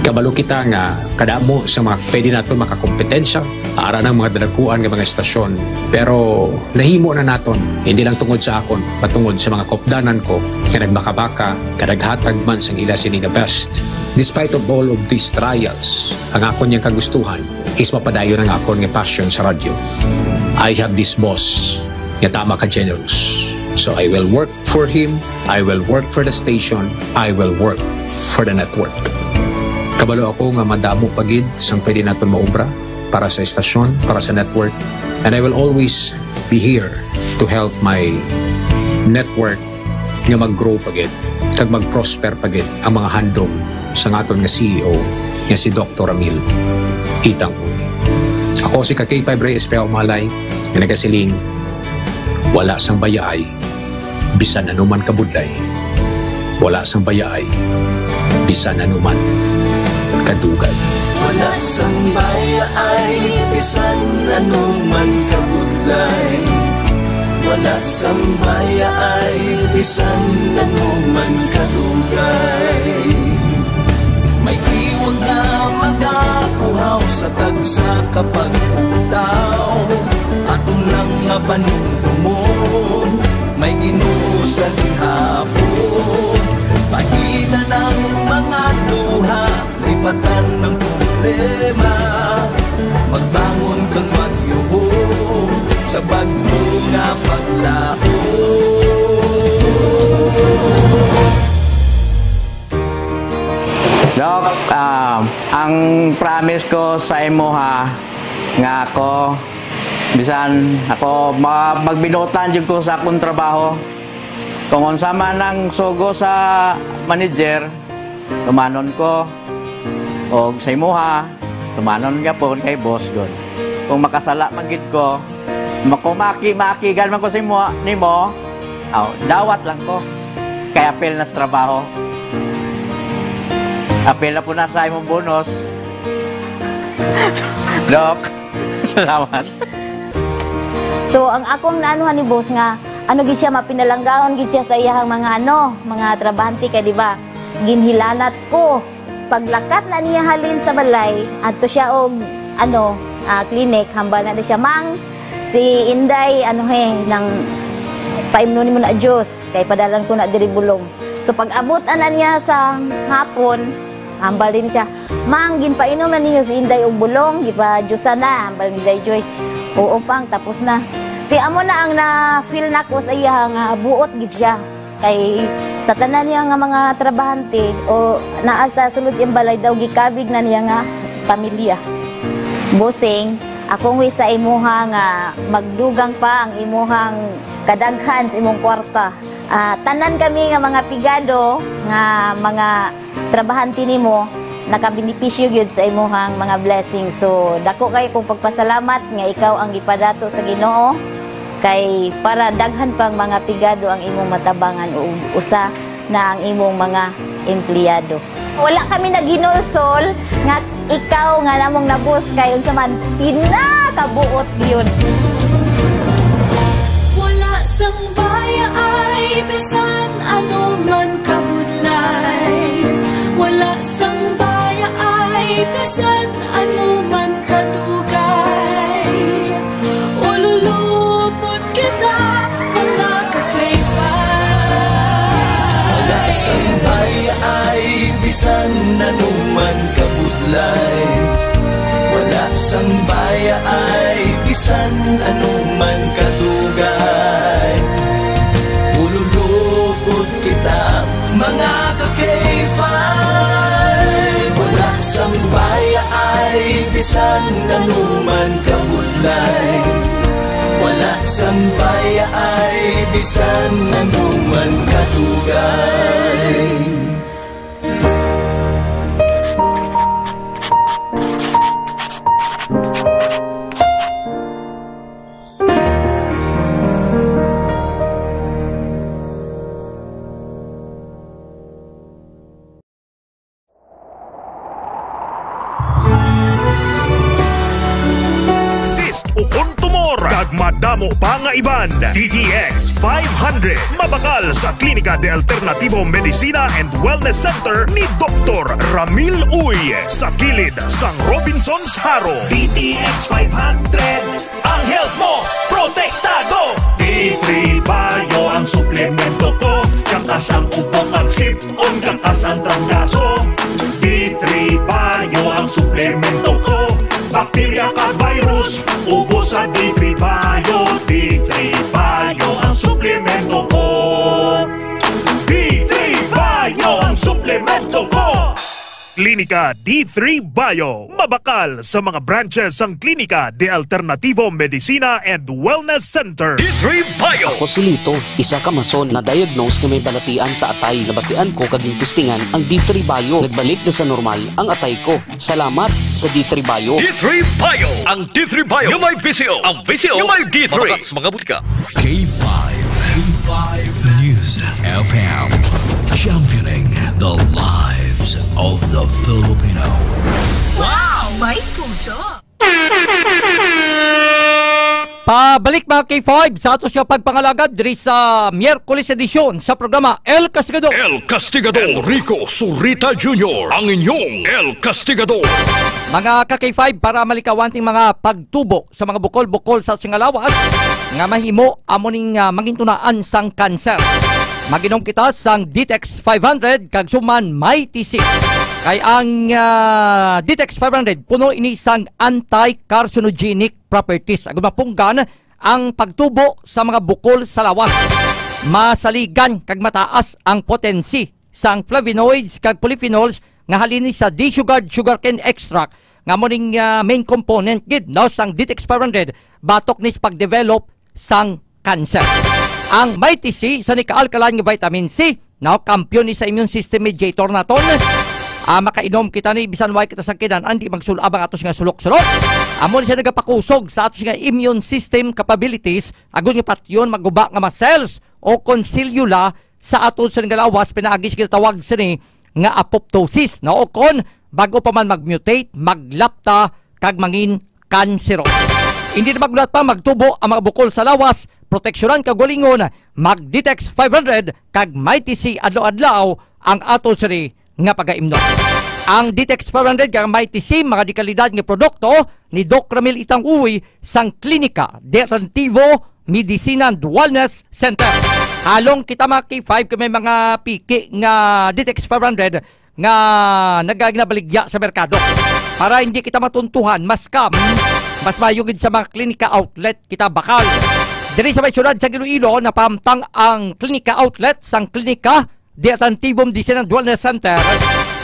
Kabalo kita nga kadamo sa mga pwede naton makakompetensya, ara ng mga dalakuan nga mga estasyon. Pero nahimo na naton, hindi lang tungod sa akon, patungod sa mga kopdanan ko nga nagbakabaka, nga naghatag man sang ila sini nga best. Despite of all of these trials, ang akon yang kagustuhan is mapadayon ang akon nga passion sa radyo. I have this boss nga tama ka generous. So I will work for him, I will work for the station, I will work for the network. Kabalo ako nga madamo pa gid sang pwede naton maobra para sa estasyon, para sa network, and I will always be here to help my network nga mag-grow pa gid kag mag-prosper pa gid ang mga handom sang aton nga C E O nga si Doktor Ramil Itang Uy. Ako si ka K five Reyes Peao Malay nga nagasiling, wala sang bayaay bisan anuman kabudlay, wala sang bayaay bisan anuman kadugay. Wala sang bayaay bisan anuman kabudlay. Wala sang bayaay bisan anuman kadugay. May iwag nga magapuhaw sa tagsa ka pagpugtaw. Aton lang nga panumdumon, may Ginoo sa gihapon. Pahitan ang mga luha, lipatan ang problema. Magbangon kag magyubo sa bag-o nga paglaom. Doc, ah, ang promise ko sa imo ha, nga ako Bisan ako, ma-, magbinuotan jud ko sa akong trabaho. Kung unsa man ang sugo sa manager, tumanon ko. Og sa imuha, tumanon gyapon kay boss gud. Kung makasala man gid ko, makumaki-makigan man ko sa imo, nimo, aw, dawat lang ko. Kay apil na sa trabaho. Apil na po na sa imong bonus. Doc, salamat. So, ang akong naanuhan ni boss nga, ano gid siya, mapinalanggaon gid siya sa iyahang mga, ano, mga trabahante kay, di ba, ginhilanat ko. Paglakat na niya halin sa balay, adto siya og, ano, ah, clinic, hambal na siya, "Mang, si Inday, ano he, nang paimnon nimo na juice, kay padalan ko na diri bulong." So, pag-abot ana niya sa hapon, hambal din siya, "Mang, ginpainom na niyo si Inday og bulong, gipa-juice na," hambal ni Day Joy. "Oo, Pang, tapos na." Ti amo na ang na-feel nako sa iya nga buot gid siya. Kay sa tanan niya nga mga trabahante o naa sa sulod sa iyang balay daw, gikabig na niya nga pamilya. Bossing, akong wish sa imuha nga magdugang pa ang imuhang kadaghan sa imong kwarta. Ah, tanan kami nga mga pigado nga mga trabahante nimo, nakabenepisyo gyud sa imuhang mga blessings. So, dako kayo kong pagpasalamat nga ikaw ang gipadato sa Ginoo, kay para daghan pang mga pigado ang imong matabangan, ug usa na ang imong mga empleyado. Wala kami naghinulsol nga ikaw nga namong nabus kay unsa man pinakabuot gyud. Wala sang baya ay bisan ano man kabudlay. Wala sang baya ay bisan ano man kadugay. Ululupot kita, mga kakayfa. Wala sang baya ay bisan ano man kabudlay. Wala sang baya ay bisan ano man kadugay. Ululupot kita, mga kakayfa. Wala sang baya ay bisan ano man kabudlay. Wala sang baya ay bisan ano man kadugay. Cyst ukon tumor, kag madamo pa nga iban. D T X five hundred, mabakal sa Klinika de Alternativo Medicina and Wellness Center ni Doktor Ramil Uy, sa kilid sang Robinsons Jaro. D T X five hundred, ang health mo protektado. D three Bio ang suplemento ko, kakas ang ubo kag sip-on, kakas ang trangkaso. D three Bio ang suplemento ko, bakterya kag virus, ubos sa D three Bio. D three Bio ang suplemento ko. D three Bio ang suplemento ko. Klinika D three Bio. Mabakal sa mga branches sang Klinika de Alternativo Medicina and Wellness Center. D three Bio. Ako si Lito, isa ka mason na diagnose nga may balatian sa atay. Nabatian ko kag testingan ang D three Bio. Nagbalik na sa normal ang atay ko. Salamat sa D three Bio. D three Bio. Ang D three Bio nga may V C O. Ang V C O nga may D three. Mabakal sa mga butika. K five, K five News F M, championing the lives of the Filipino. Wow! May puso! Pabalik, mga K five, sa ato siya pagpangalagad diri sa Miyerkules edisyon sa programa El Castigador. El Castigador. Enrico Zurita Junior, ang inyong El Castigador. Mga ka-K five, para malikawan ting mga pagtubo sa mga bukol-bukol sa ato nga lawas nga mahimo amo ning, ah, mangintunaan sang kanser. Mag-inom kita sang Ditex five hundred kag suman may tisi. Kay ang, ah, Ditex five hundred puno ini sang anti-carcinogenic properties, agud mapunggan ang pagtubo sa mga bukol sa lawas. Masaligan kag mataas ang potency sang flavonoids kag polyphenols nga halin ni sa desugared sugarcane extract nga amo ning, ah, main component gid, no, sang D T X five hundred batok ni sa pag-develop sang cancer. Ang Mighty C, isa ni ka alkaline nga vitamin C, no, kampiyon ni sa immune system mediator naton. Ah, makainom kita ni bisan way kita sang kinan-an, di magsul-ab ang atos nga sulok-sulok. Amo ni siya nagapakusog sa atos nga immune system capabilities, agod nga patyon maguba nga mga cells o kon selyula sa aton sa nga lawas, pinaagi sa ginatawag sini nga apoptosis, no? O kon bago pa man mag-mutate, maglapta kag mangin kansero. Hindi na magluat pa, magtubo ang mga bukol sa lawas, proteksyonan kag galingon, mag-Detox five hundred kag Mighty C adlaw-adlaw ang ato sini nga pagaimnon. Ang Detox five hundred kag Mighty C, mga dekalidad nga produkto ni Doc Ramil Itang Uy sang Klinika de Atletivo Medicine and Wellness Center. Halong kita, mga K five, kung may mga piki nga Detox five hundred nga nagaginabaligya sa merkado. Para hindi kita matuntuhan, mas kam, mas mayo gid sa mga klinika outlet kita bakal. Diri sa may siyudad sa Iloilo, napahamtang ang klinika outlet sang Klinika de Atletivo Medicine and Wellness Center,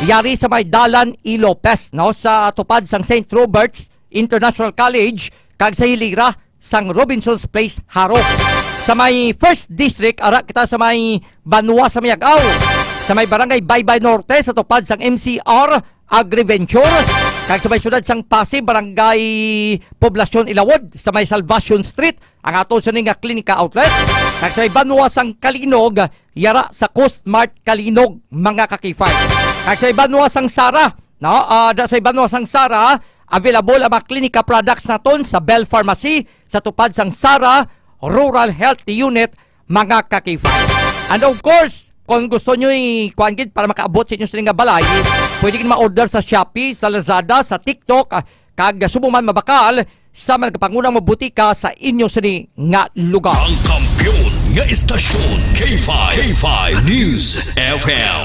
yari sa may Dalan E. Lopez, no, sa tupad sang Saint Robert's International College, kag sa hilira sang Robinson's Place, Jaro. Sa may First District, ara kita sa may Banwa sa Miag-aw, sa may Barangay Baybay Norte, sa tupad sang M C R Agriventure, kag sa may siyudad sang Passi, Barangay Poblacion Ilawod, sa may Salvacion Street, ang ato sini nga Klinika Outlet, kag sa may Banwa sang Calinog, yara sa Coast Mart Calinog, mga ka-K five. Kag sa may Banwa sang Sara, no, ah, da sa may Banwa sang Sara, available ang mga Klinika products naton sa Bell Pharmacy, sa tupad sang Sara Rural Health Unit, mga ka-K five. And of course, kung gusto nyo i-, kuwan gid para makaabot sa inyo sini nga balay, pwede gid ma-order sa Shopee, sa Lazada, sa TikTok, ah, kag subong man mabakal sa mga pangunang mga butika sa inyo sini nga lugar. Ang kampiyon nga istasyon, K five, K five News F M.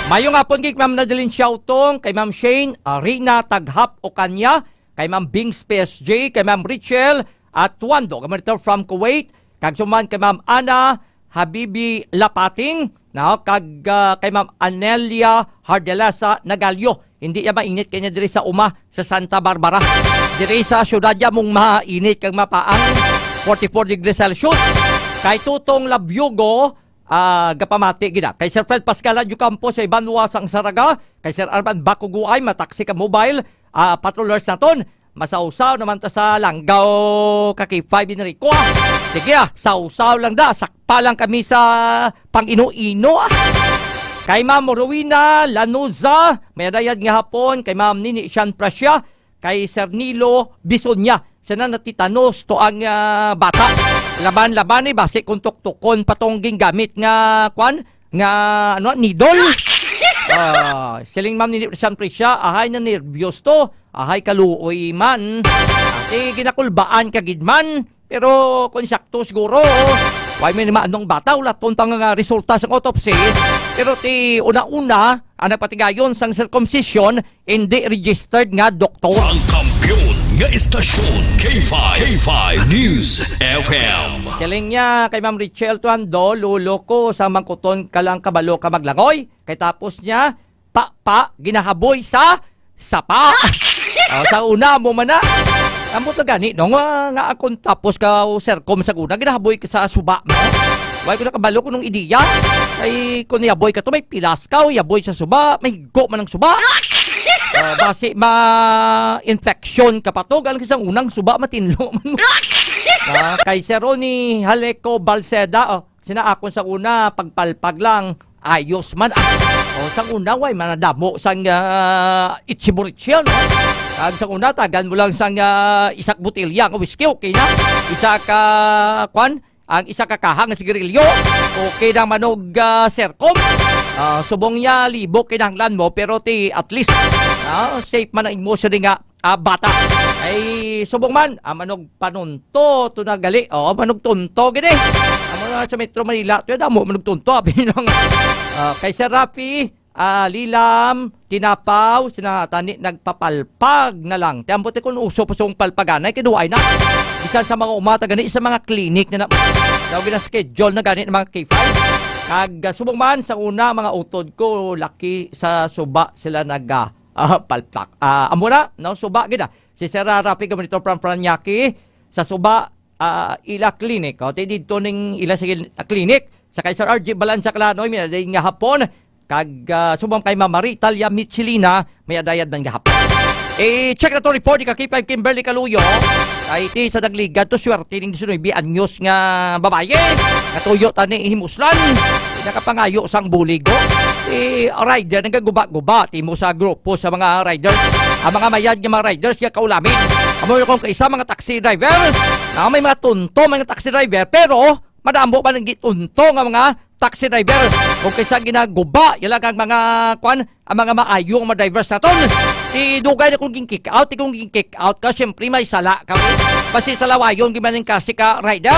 Mayong hapon gid, Ma'am Nadeline Siautong, kay Ma'am Shane, Arina Taghap Ocanya, kay Ma'am Bings P S J, kay Ma'am Richel Atuando, nga monitor from Kuwait, kag suman kay Ma'am Ana Habibi Lapating, no? Kag, ah, kay Ma'am Anelia Hardelasa Nagalio. Hindi ya mainit kay niya diri sa uma sa Santa Barbara. Diri sa syudad ya mong mainit kag mapaang forty-four degrees Celsius. Kay Tutong Labyogo, ah, gapamati gid, ah. Kay Sir Fred Pascal Adyo Campo sa Ibanwa sang Saraga, kay Sir Arman Bakuguay, mataksi ka mobile, ah, patrollers naton. Masawsaw naman ta sa langgaw, ka K five Enrico, ah. Sige, ah, sawsaw lang da, sakpa lang kami sa pang-ino-ino, ah. Kay Ma'am Rowena Lanuza, may adayad nga hapon, kay Ma'am Nini Shan Prasya, kay Sir Nilo Bisonya. Sana natitanos to ang, ah, bata. Laban-laban ni basi kung tuktukon pa tong ginggamit nga, kwan, nga, ano, needle. Ah, siling Ma'am ni San Prisya, ahay na nervyos to. Ahay kaluoy man. Ati ginakulbaan ka gid man. Pero kung sakto siguro, why may naman anong bata, wala tong tang, ah, resulta sang autopsy. Pero ti una-una, ang nagpatigayon sang circumcision, hindi registered nga doktor. Ang kampiyon nga istasyon, K five, K five News F M. Siling niya kay Ma'am Richelle Tuando, "Lolo ko, sa mangkuton ka lang kabalo ka maglangoy." Kay tapos niya, pa, pa, ginahaboy sa sapa. Oh, sa una mo man na. Ambot na gani, no? Nga, nga akong tapos ka, o, sirkom sa una, ginahaboy ka sa suba mo. Why ko nakabalo kung nung ideya? Ay, kung yaboy ka to, may pilas ka, o yaboy sa suba, may higo man ang suba. Ah, basi ma-infection ka pa to, galing sa unang suba, matinlo man. Ah, kay Sir Ronnie Haleco Balceda, oh, sina akon sa una, pagpalpag lang, ayos man. Ah, o, sang una, way, manadamo sang, ah, ichiburichi, no? Kag sang una, tagan mo lang sang, ah, isak botelya nga whisky, okay na. Isa ka, kwan, ang isa ka kahang nga sigarilyo, okay na manog, ah, serkom. Ah, subong niya, libo kinahanglan mo, pero ti, at least, ah, safe man ang imo siya nga, ah, bata. Ay, subong man, ah, manog panunto, to na gali. Oh, manog tunto, gini. Amo na sa Metro Manila, to damo, manog tunto, abi nang, ah, kay Sir Rafi, ah, Lilam, Tinapaw, sina tani nagpapalpag na lang. Ti ambot ti kun uso pa sung palpaganay, kay duay na. Bisan sa mga umata gani, sa mga clinic na na, daw gina-schedule na gani ng mga K five. Kag, ah, subong man, sa una, mga utod ko, laki sa suba sila naga Ah, palpak. Ah, amo na, no? Suba gid, ah. Si Sir, ah, Rafi Gabonito from Paranaque, sa suba, ah, ila clinic. O, ti didto ning ila sa gil-, clinic. Sa kay Sir R J Balansa Kalanoy, may adlaw nga hapon. Kag, ah, subong kay Ma'am Marie Talia Michelina, may adlaw man nga hapon. I-check naton report ni ka K five Kimberly Kaluyo. Kay ti sa nagligad to, swerte ning diecinuebe anyos nga babayi. Natuyo tani himuslan. Nakapangayo sang bulig, oh. Eh, rider, nagaguba-guba. Ti mo sa grupo sa mga riders. Ang mga mayad nga mga riders nga kaulamin. Amo kung kaisa mga taxi driver. Na may mga tunto, mga taxi driver. Pero, madamo ba nang gitunto nga mga taxi driver? Kung kaisa ginaguba, yala kang mga, kwan, ang mga maayo nga mga drivers naton. Ti dugay na kung ging-kick out, ti kung ging-kick out ka, syempre may sala ka. Basi salawayon, di man yung kasi ka rider.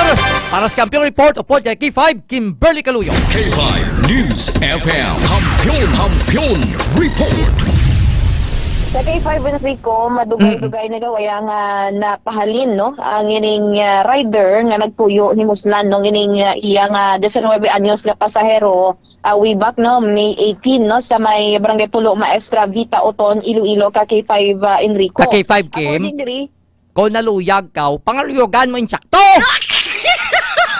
Para sa Kampiyon Report, upo dyan, K five, Kimberly Kaluyo. K five News F M. Kampiyon, Kampiyon Report. Sa K five Enrico, madugay-dugay na gawaya nga napahalin, no? Ang ining, ah, rider nga nagpuyo ni Muslan, no? Ining, ah, iya nga diecinuebe anyos nga pasahero, ah, way back, no, May eighteen, no, sa may Barangay Pulo Maestra, Vita Oton, Iloilo, ka K five, ah, Enrico. Ka K five, Kim? According diri, kung naluyag ka, pangaluyagan mo insakto!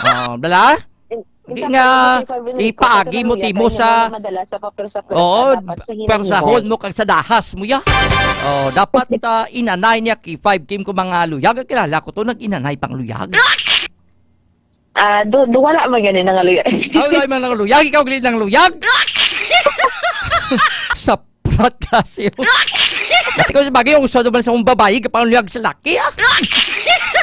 Oh, bala? In-, Di insakto nga, ka K five Enrico, ipaagi mo, naluyag timo ka, sa hindi mo madala sa papel sa pwersa, oo, dapat sa hinay mo. Pwersahon mo kag sa dahas mo ya. Oh, dapat, ah, inanay niya K five, Kim, kung mga luyag. Kilala ko to, nag-inanay pang luyag. Ah, do, do, wala man gani nangaluyag. Aw, wala man nangaluyag. Ikaw, gali nangaluyag. Saprat kasi. Dati ko sa bagay, yung uso naman sa mong babayi, kapag luyag sa laki, ah.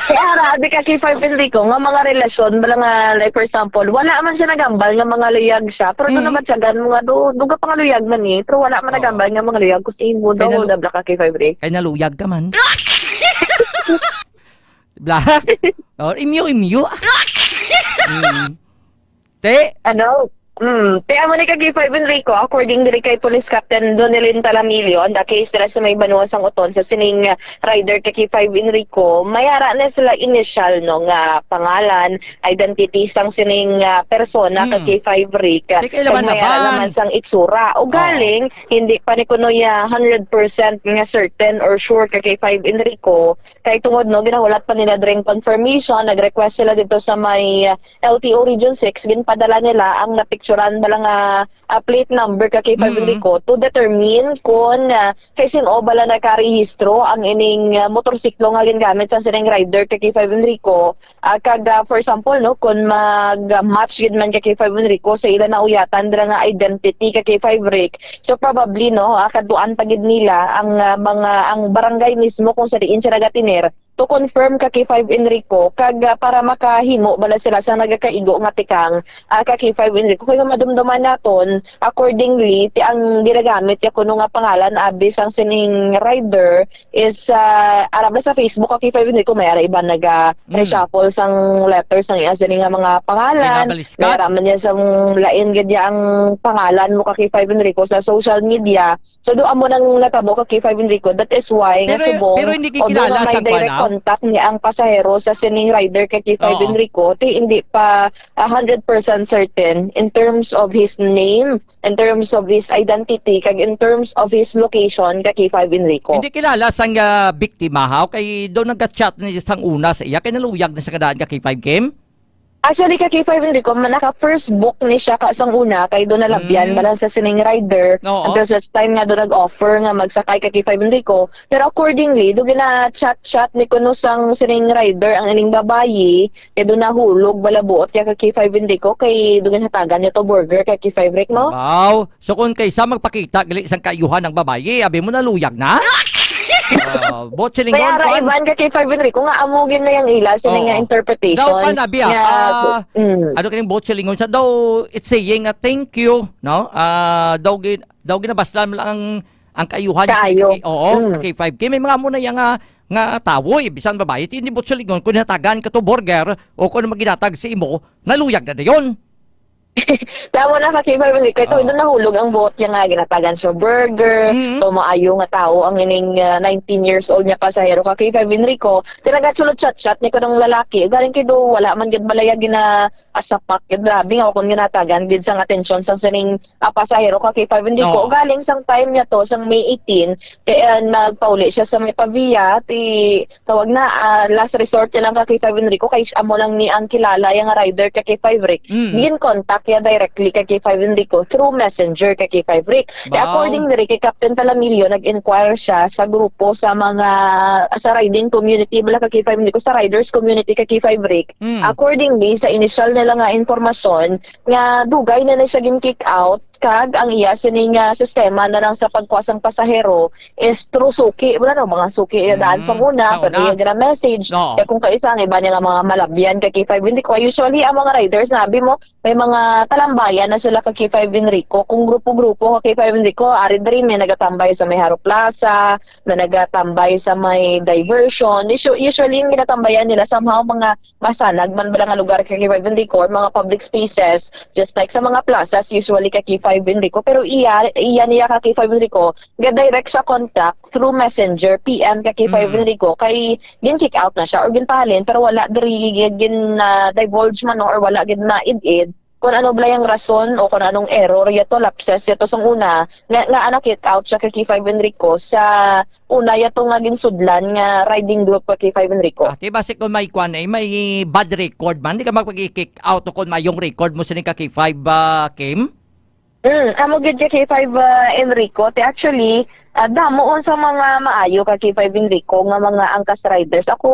Kaya ara, abi ka K five Enrico, nga mga relasyon, bala nga, like, for example, wala man siya nagambal nga mga luyag siya, pero doon Mm. naman siya, gan mo nga, do, do ka pangaluyag man eh, pero wala man Oo. nagambal nga mga luyag, gusto mo daw, Kaya nalu- dabla ka K five Rick. Kaya naluyag ka man. Bla? Oh, imyo, imyo. Mm. Te? Ano? Mm, te, amo ni ka K five Enrico, according diri kay Police Captain Donelin Talamilio, on the case dira sa may Banwa sang Oton sa sining, uh, rider ka K five Enrico, may ara na sila initial, no, nga pangalan, identity sang sining, uh, persona ka Mm. K five Rick, Te, kay laban-laban. Kag may ara naman sang itsura. O Oo. galing, hindi pa ni kuno ya hundred percent nga certain or sure ka K five Enrico, kay tungod, no, ginahulat pa nila during confirmation, nag-request sila dito sa may, uh, L T O Region six, ginpadala nila ang napicturan bala nga, ah, plate number ka K five Mm. Enrico to determine kung, ah, kay sin-o bala nakarehistro ang ining, ah, motorsiklo nga gingamit sa sining rider ka K five Enrico. Ah, kag, ah, for example, no, kung mag-match gid man ka K five Enrico sa ila nauyatan dira nga identity ka K five Rick, so probably, no, ah, kaduan pa gid nila ang, ah, mga, ang barangay mismo kung sa diin siya nagatiner to confirm ka K five Enrico, kag, ah, para makahimo bala sila sa nagakaigo nga tikang, ah, ka K five Enrico. Kaya madumduman naton, accordingly, ti ang ginagamit ya kuno nga pangalan, abi sang sining rider is, ah, arab na sa Facebook ka K five Enrico, may ara iban naga Mm. reshuffle sang letters sang iya sini nga mga pangalan. May nabaliskat. May ara man niya sang lain gid ya ang pangalan mo ka K five Enrico sa social media. So, do amo nang natabo ka K five Enrico. That is why nga Pero, subong, pero hindi although kikilala nga may sa direct kwan, ah? contact ni ang pasahero sa sining rider ka K five Oo. Enrico, ti hindi pa a hundred percent certain in terms of his name, in terms of his identity, kag in terms of his location ka K five Enrico. Hindi kilala sang, ah, biktima, ha? Kay daw nag-chat ni sang una sa iya, kay naluyag na sa kadaan ka K five, Kim? Actually, ka K five Enrico, man, naka first book ni siya ka sang una, kay do nalabyan Mm. ba lang sa sining rider Oo. until such time nga do nag-offer nga magsakay ka K five Enrico. Pero accordingly, do gina-chat-chat ni kuno sang sining rider ang ining babayi, kay do nahulog bala buot ya ka K five Enrico, kay do ginhatagan niya to burger ka K five Rick, no? Wow! So, kung kaysa magpakita, gali sang kaayuhan ang babayi, abi mo naluyag na? Ah, buot silingon, Kaya ra, kwan. Iban ka K five Enrico, nga amo gid na yang ila, sini Oo. nga interpretation. Daw, kwan, abi, ah, Nga, ah, mm. ano kayong buot silingon sa daw, it's saying a thank you, no? Ah, daw gin-, daw ginabaslan mo lang ang, ang kaayuhan sa Kaayo. K five. Oo, Mm. sa K five. Kaya may mga amo na yang, ah, nga tawo, eh, bisan babayi, ti hindi buot silingon, kung natagan ka to burger, o kung ano maginatag sa imo, naluyag na dayon. Tama na ka, K five Enrico. Ito, Oo. Doon nahulog ang buot niya nga ginatagan siya burger. Mm-hmm. So, maayo nga tao ang ining, ah, nineteen years old niya pasahero ka, K five Enrico. Tinagatsulod chat-chat ni ko ng lalaki. Galing kay do, wala man gid malaya gina asapak. Grabe nga, kung ginatagan gid sang atensyon sang sining, ah, pasahero ka, K five Enrico. Oo. Galing sang time niya to, sang May eighteen, kaya nagpauli siya sa may Pavia, ti tawag na, ah, last resort niya lang ka K five Enrico, kay amo lang ni ang kilala yang rider ka K five Rick. Mm. Gin-contact niya directly ka K five Enrico through messenger ka K five Rick. Kaya Wow. according diri kay Captain Talamillo, nag-inquire siya sa grupo sa mga, sa riding community, bala ka K five Enrico, sa riders community ka K five Rick. Mm. Accordingly, sa initial nila nga impormasyon, nga dugay na na siya gin-kick out, kag ang iya sini nga sistema na lang sa pagkuha sang pasahero is through suki. Wala no, mga suki iya daan Mm, sa una, sa pero una. iya gira-message. Oo. Kaya kung kaisa ang iba niya nga mga malabyan kay K five Enrico, usually ang mga riders, nabi mo, may mga talambayan na sila ka K five Enrico. Kung grupo-grupo ka K five Enrico, ari diri may nagatambay sa may Haro Plaza, may nagatambay sa may diversion. Usu-, usually yung ginatambayan nila somehow mga masanag man bala nga lugar ka K five Enrico, or mga public spaces, just like sa mga plazas, usually ka K five Enrico. Pero iya, iya niya ka K five Enrico, ga-direct sa contact through messenger, P M ka K five Mm. Enrico, kay gin-kick out na siya or ginpahalin, pero wala diri gin, ah, divulge man, no, or wala gid maid-id kung ano bala yung rason o kung anong error yato, lapses yato sang una, nga, nga na-kick out siya ka K five Enrico sa una yato nga ginsudlan nga riding group ka K five Enrico. Ah, ti basi kung may kwan, eh, may bad record man, di ka magpag-kick out o kung mayong record mo sini ka K five, ah, Kim? Mm, amo gid ka K five, ah, Enrico. Ti actually, ah, damo unsa mga maayo ka K five Enrico nga mga angkas riders. Ako,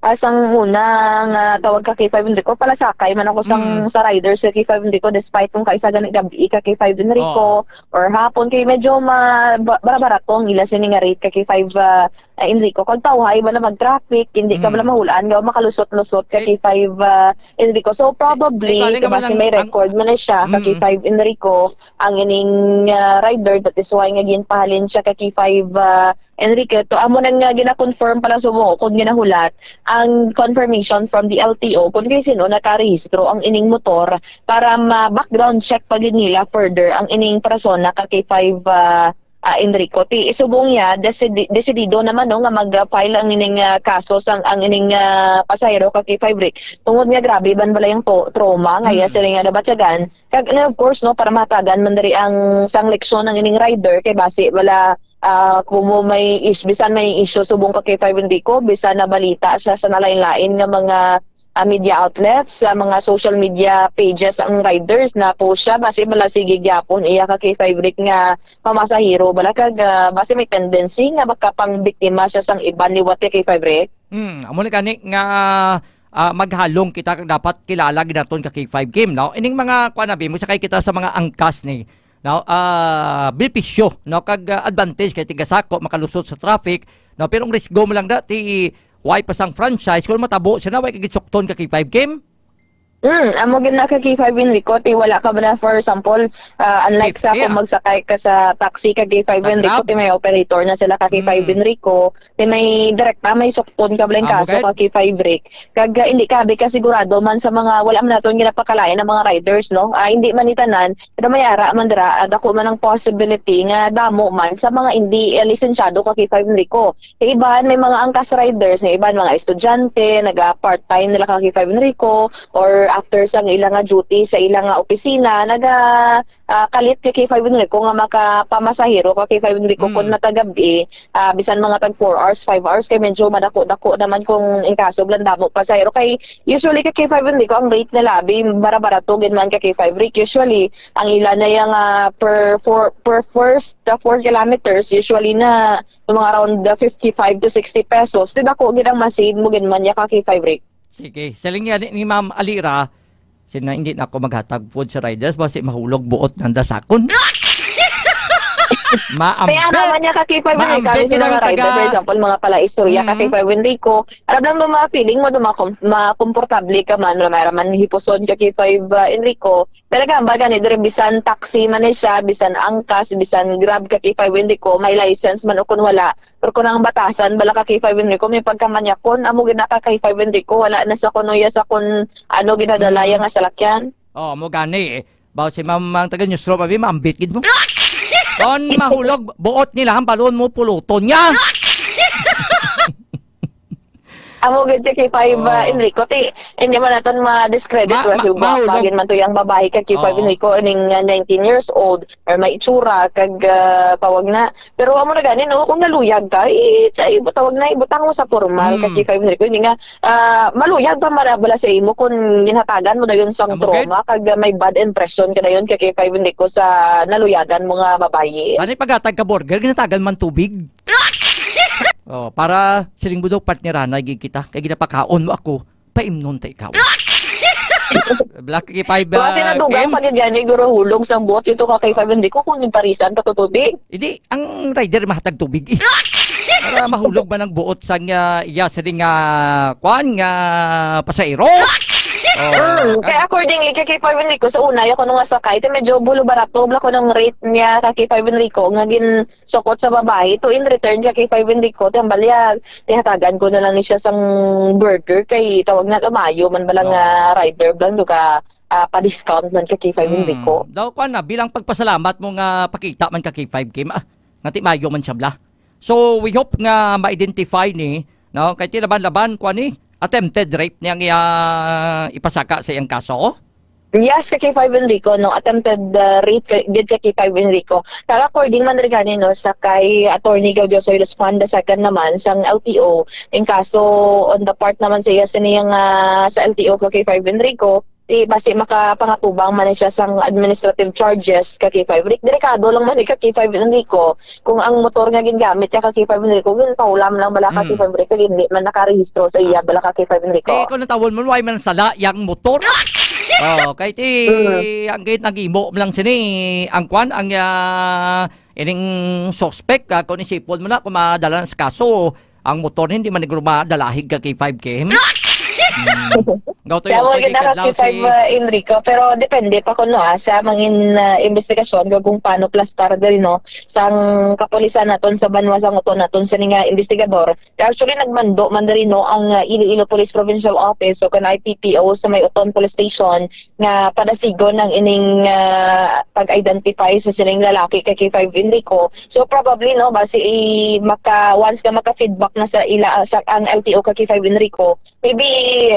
ah, sang una nga tawag ka K five Enrico, palasakay man ako sang Mm. sa riders sa K five Enrico, despite kung kaisa gani gabi ka K five Enrico Oo. or hapon, kay medyo ma-, ba-, barabarato ang ila sini nga rate ka K five, ah, ah, Enrico. Kag tawhay bala mag-traffic, hindi ka bala Mm. mahulaan nga makalusot-lusot ka Eh, K five, ah, Enrico. So, probably, eh, galing naman basi ang, may ang record man na siya ka Mm. K five Enrico, ang ining, ah, rider, that is why nga ginpahalin siya ka K five, ah, Enrico. To, amo na nga gina-confirm pa lang subong, kung ginahulat, ang confirmation from the L T O, kung kay sino nakarehistro ang ining motor para ma-background check pa gid nila further ang ining persona ka K five, ah, ah, Enrico. Ti subong niya, desidi-, desidido naman, no, nga mag-file ang ining, ah, kaso sang ang ining, ah, pasahero ka K five Rick. Tungod nga grabe man bala yung to-, trauma nga iya Mm. sila nga nabatyagan. Kag, and of course, no, para mahatagan man diri ang sang leksyon ang ining rider kay basi wala, ah, kumo may is-, bisan may issue subong ka K five Enrico, bisan nabalita siya sa nalain-lain nga mga, ah, media outlets, sa mga social media pages ang riders na po siya, basi bala sige gyapon iya ka K five Rick nga pamasahero bala kag, ah, basi may tendency nga makapang-biktima siya sang iban liwat kay K five Rick. Hmm, amo ni gani nga, ah, maghalong kita kag dapat kilala gid naton ka K five Kim, no? Ining mga kuan abi, mo sakay kita sa mga angkas ni, no? Ah, benepisyo, no? Kag, ah, advantage kay tigasako makalusot sa traffic, no? Pero ang risgo mo lang da, ti why pa sang franchise kung matabo siya na, why kagitsukton ka K five Kim? Mm, amo gid na ka K five Enrico, ti wala ka ba na, for example, ah, unlike Safe sa kung air. magsakay ka sa taxi ka K five Sa Enrico, Grab? ti may operator na sila ka K five Mm. Enrico, ti may direkta, may sukton ka bala yung Ah, kaso okay. ka K five Rick. Kag, ah, hindi ka, abi ka sigurado man sa mga, wala man naton ginapakalain ang mga riders, no? Ah, hindi man itanan, pero may ara man dira, ah, dako man ang possibility nga damo man sa mga hindi, eh, lisensyado ka K five Enrico. Sa iban, may mga angkas riders, sa iban, mga estudyante, naga-part-time nila ka K five Enrico, or after sang ila nga duty sa ila nga opisina, naga, ah, kalit ka K five Enrico nga makapamasahero ka K five Enrico Mm. kun matagabi, ah, bisan mga tag four hours, five hours, kay medyo madako-dako naman kung in kaso lang damo pasahero. Kay usually ka K five Enrico, ang rate nila, abi, bara-barato gid man ka K five Rick. Usually, ang ila na yung, ah, per four, per first, ah, four kilometers, usually na yung mga around the fifty-five to sixty pesos, ti dako gid ang ma-save mo gid man ya ka K five Rick. Sige, siling gani ni Ma'am Alira, sina hindi na ako maghatag food sa riders, basi mahulog buot nanda sakon. Maambit. Kaya naman niya ka K five Rick, Maambit kami sa gid ang mga rider, taga- for example, mga pala istorya ka Mm. K five Rick ko. Alam lang mo, mga feeling mo, do, makom-, makomportable ka man, wala man hipuson ka K five, ah, Enrico. Pero gamba gani, diri bisan taxi man ni siya, bisan angkas, bisan Grab ka K five Enrico, may license man o kun wala. Pero kung ang batasan, bala ka K five Enrico, may pagkamanyakon, amo gid na ka K five Enrico, wala na sa kuno ya sa kun ano ginadala Mm. ya nga salakyan. Oh, mo gani eh. Baw si Ma'am ang taga Newsroom, abi, maambit gid mo. Kon mahulog, buot nila ang balon mo, puluton niya. Amo gid si K five, uh, Enrico, ti, hindi man naton ma-discredit. Ma-, ma-, mahulog. Bagin man to yung babae kag K five Enrico, ning, uh, nineteen years old, or may itsura, kag, uh, tawag na. Pero amo na gani, no, kung naluyag ka, i-, i-, tawag na, ibutang mo sa formal, kag K five Enrico, hindi nga, ah, maluyag ba marabala sa imo kung ginhatagan mo dayon sang trauma, kag, uh, may bad impression ka dayon kag K five Enrico sa naluyagan mo nga babayi? Ano yung paghatag ka burger, ginhatagan man tubig? Oh, para siling mo daw partneranay gid kita, kay ginapakaon mo ako, paimnon ta ikaw. Black K five, Kasi uh, nadugang Kim? Pag gani, guro, hulog sang buot ito ka K five Enrico kung yung parisan pa to tubig. Hindi, ang rider mahatag tubig eh. Para mahulog man ang buot sang, ah, iya siling nga, kwan nga, pasahero. Oh, kaya accordingly, kay K five Enrico, sa una, ako nung nga sakay, ito medyo bulo barato, bla ko nung rate niya, kay K five Enrico, nga gin, sukot sa babae, to in return kay K five Enrico, tambal ya, tihatagan ko na lang ni siya sang burger, kay tawag na kamayo man ba lang nga rider, bla, do ka, ah, pa-discount man kay K five Enrico. Daw, kwan na, bilang pagpasalamat mo nga pakita man ka K five Kim, ah, nga ti mayo man siya, bla. So, we hope nga ma-identify ni, no, kay ti laban-laban, kwan ni, attempted rape niyang iya-, ipasaka sa iyang kaso. Yes, kay K five Enrico, no, attempted, uh, rape ka, gid kay K five Enrico. Kag according man rin gani, no, sa kay Attorney Gaudioso Iluspan, the second naman, sang L T O, in kaso on the part naman sa iya, sa niyang, ah, sa L T O kay K five Enrico, di basi makapangatubang man siya sang administrative charges ka K five Enrico. Delikado lang man ka K five Enrico. Kung ang motor nga gingamit niya ka K five Enrico, yun, paulam lang bala ka K five Enrico, hindi man nakarehistro sa iya bala ka K five Enrico. Eh, kung natawon mo, why man sala yang motor? Oh, kay ti, ang gate nagimo lang sini, ang kwan, ang, ah, ining suspect, ah, kung isipon mo na, kung madala na sa kaso, ang motor hindi man nagro madalahig ka K five Kim. Hmm. Gaw to Kaya yung mo pwede gina kadlaw K five, si uh, Enrico, pero depende pa kuno, ah, sa mangin, uh, investigasyon kung paano plastar diri, no, sang kapulisan naton sa banwa sang uton naton sa nga investigador. Actually, nagmando man diri, no, ang, uh, Iloilo Police Provincial Office o kan I P P O sa may Oton Police Station nga padasigon ang ining, uh, pag-identify sa sining lalaki kay K five Enrico. So probably, no, basi i-, maka, once nga maka-feedback na sa ila, sa ang L T O ka K five Enrico, maybe,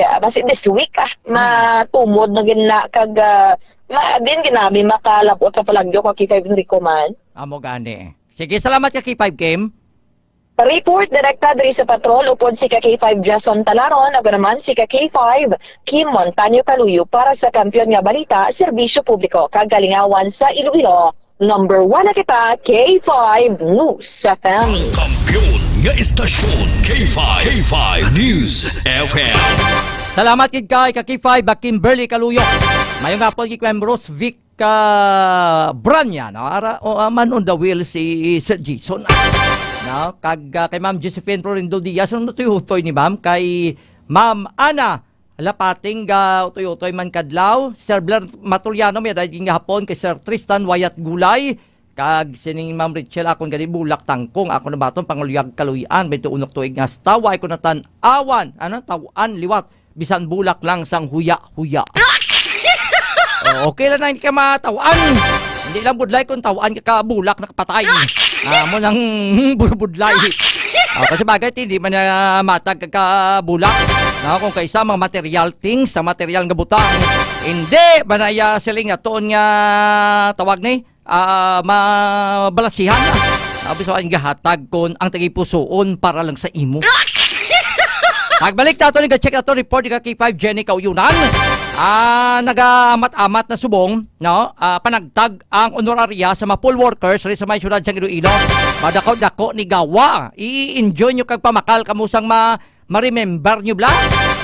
uh, basi this week, ah, matumod na gid na kag, uh, ma, din ginabi makalabot sa palagyo ka K five Enrico man. Amo gani. Sige, salamat ka K five Kim. Report direkta diri sa Patrol upod si ka K five Jason Talaron, ako naman si ka K five Kim Montaño Kaluyo para sa Kampiyon nga Balita, Serbisyo Publiko, kag Kalingawan sa Iloilo. Number one na kita, K five News F M. Ang kampiyon nga istasyon, K five, K five News F M. Salamat gid kay ka K five, Kimberly Kaluyo. Mayong hapon gid kay Rose Vic ka Branya, no? Ara, o, ah, man on the wheel si Sir Jason. No? Kag, ah, kay Ma'am Josephine Florindo Diaz, ang utoy-utoy ni Ma'am, kay Ma'am Ana Lapating, ga utoy-utoy man kadlaw, Sir Blair Matuliano, may dahil nga hapon kay Sir Tristan Wayat Gulay, kag sining Ma'am Rachel, akon gani bulak tangkong, ako na baton panguluyag kaluy-an, twenty-one tuig nga stawa, ay ko natan-awan, ano, tawan liwat, bisan bulak lang sang huya-huya. Oh, okay lang na hindi ka mataw-an. Hindi lang budlay kung taw-an ka, ka bulak nakapatay. Ah, mo lang budlay. Ah, kasi bagay, hindi man na matag ka, ka bulak. Na kung kaisa mga material things, sa material nga butang. Hindi ba na iya siling aton nga tawag ni? Ah, mabalasihan na. Sabi sa akin, gahatag kon ang tagipusoon para lang sa imo. Pagbalik nato ni check nato report ni ka K five Jenny Kauyunan. Ah, nagaamat-amat na subong, no? Ah, panagtag ang honoraria sa mga poll workers rin sa may syudad sa Iloilo. Madako-dako ni gawa. I-enjoy nyo kag pamakal kamo sang ma ma-remember nyo bala?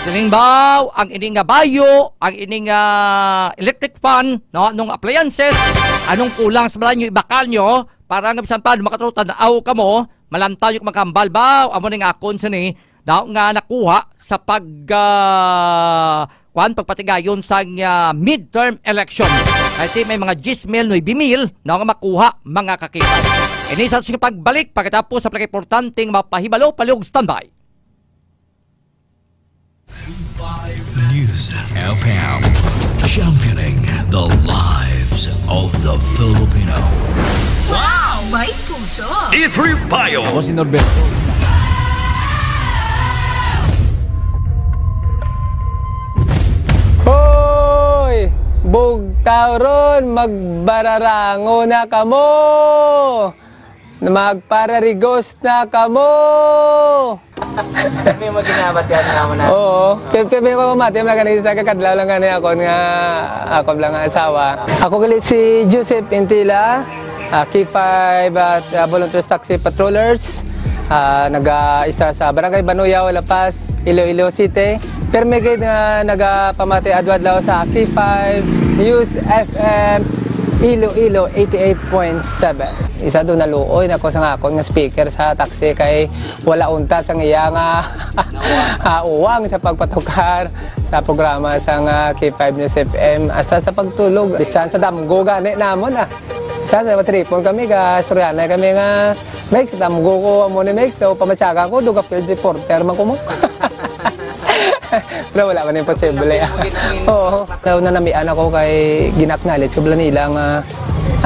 Sining baw, ang ining nga bayo, ang ining, ah, electric fan, no, anong appliances, anong kulang sa bala nyo, ibakal nyo, para nga bisan pa, makatro, tanaw ka mo, malantaw nyo makambal baw, amo ning akon sini, daw nga nakuha sa pag, ah, kwan, pagpatigayon sa, ah, midterm election. Kasi may mga diyes mil, nuebe mil, no, nga makuha, mga kakita. Ini sa ating pagbalik, pagkatapos sa pinakaimportanteng mapahibalo, palihog standby. News F M, championing the lives of the Filipino. Wow! May puso! E three Bio. Ako si Norberto. Hoy! Bugtaw ron, magbararango na kamo! Magpararigos na kamo! Kami mo ginabatian naman na. Oo. Kaya, kaya may pamati, mga kanisa, kakadlaw lang gani ako nga, ako lang nga asawa. Ako gali si Joseph Intila, ah, K five at, ah, Volunteers Taxi Patrollers. Ah, naga-istar sa Barangay Banuyaw, La Paz, Iloilo City. Permi gid nga nagapamati adlaw-adlaw sa K five News F M Iloilo eighty-eight point seven. Isa do naluoy na ko sa akon nga speaker sa taxi kay wala unta sang iya nga, ah, uwang sa pagpatukar sa programa sang, ah, K five News F M, hasta sa pagtulog, bisan sa damgo gani namon, ah. Bisan sa matripon kami, ga istoryahanay kami nga, "Mex, damgo ko amo ni Mex, so pamatyaga ko, duga field reporter man ko mo." Pero wala man imposible. Oo. Daw nanamian ako kay gin-acknowledge ko bala nila nga,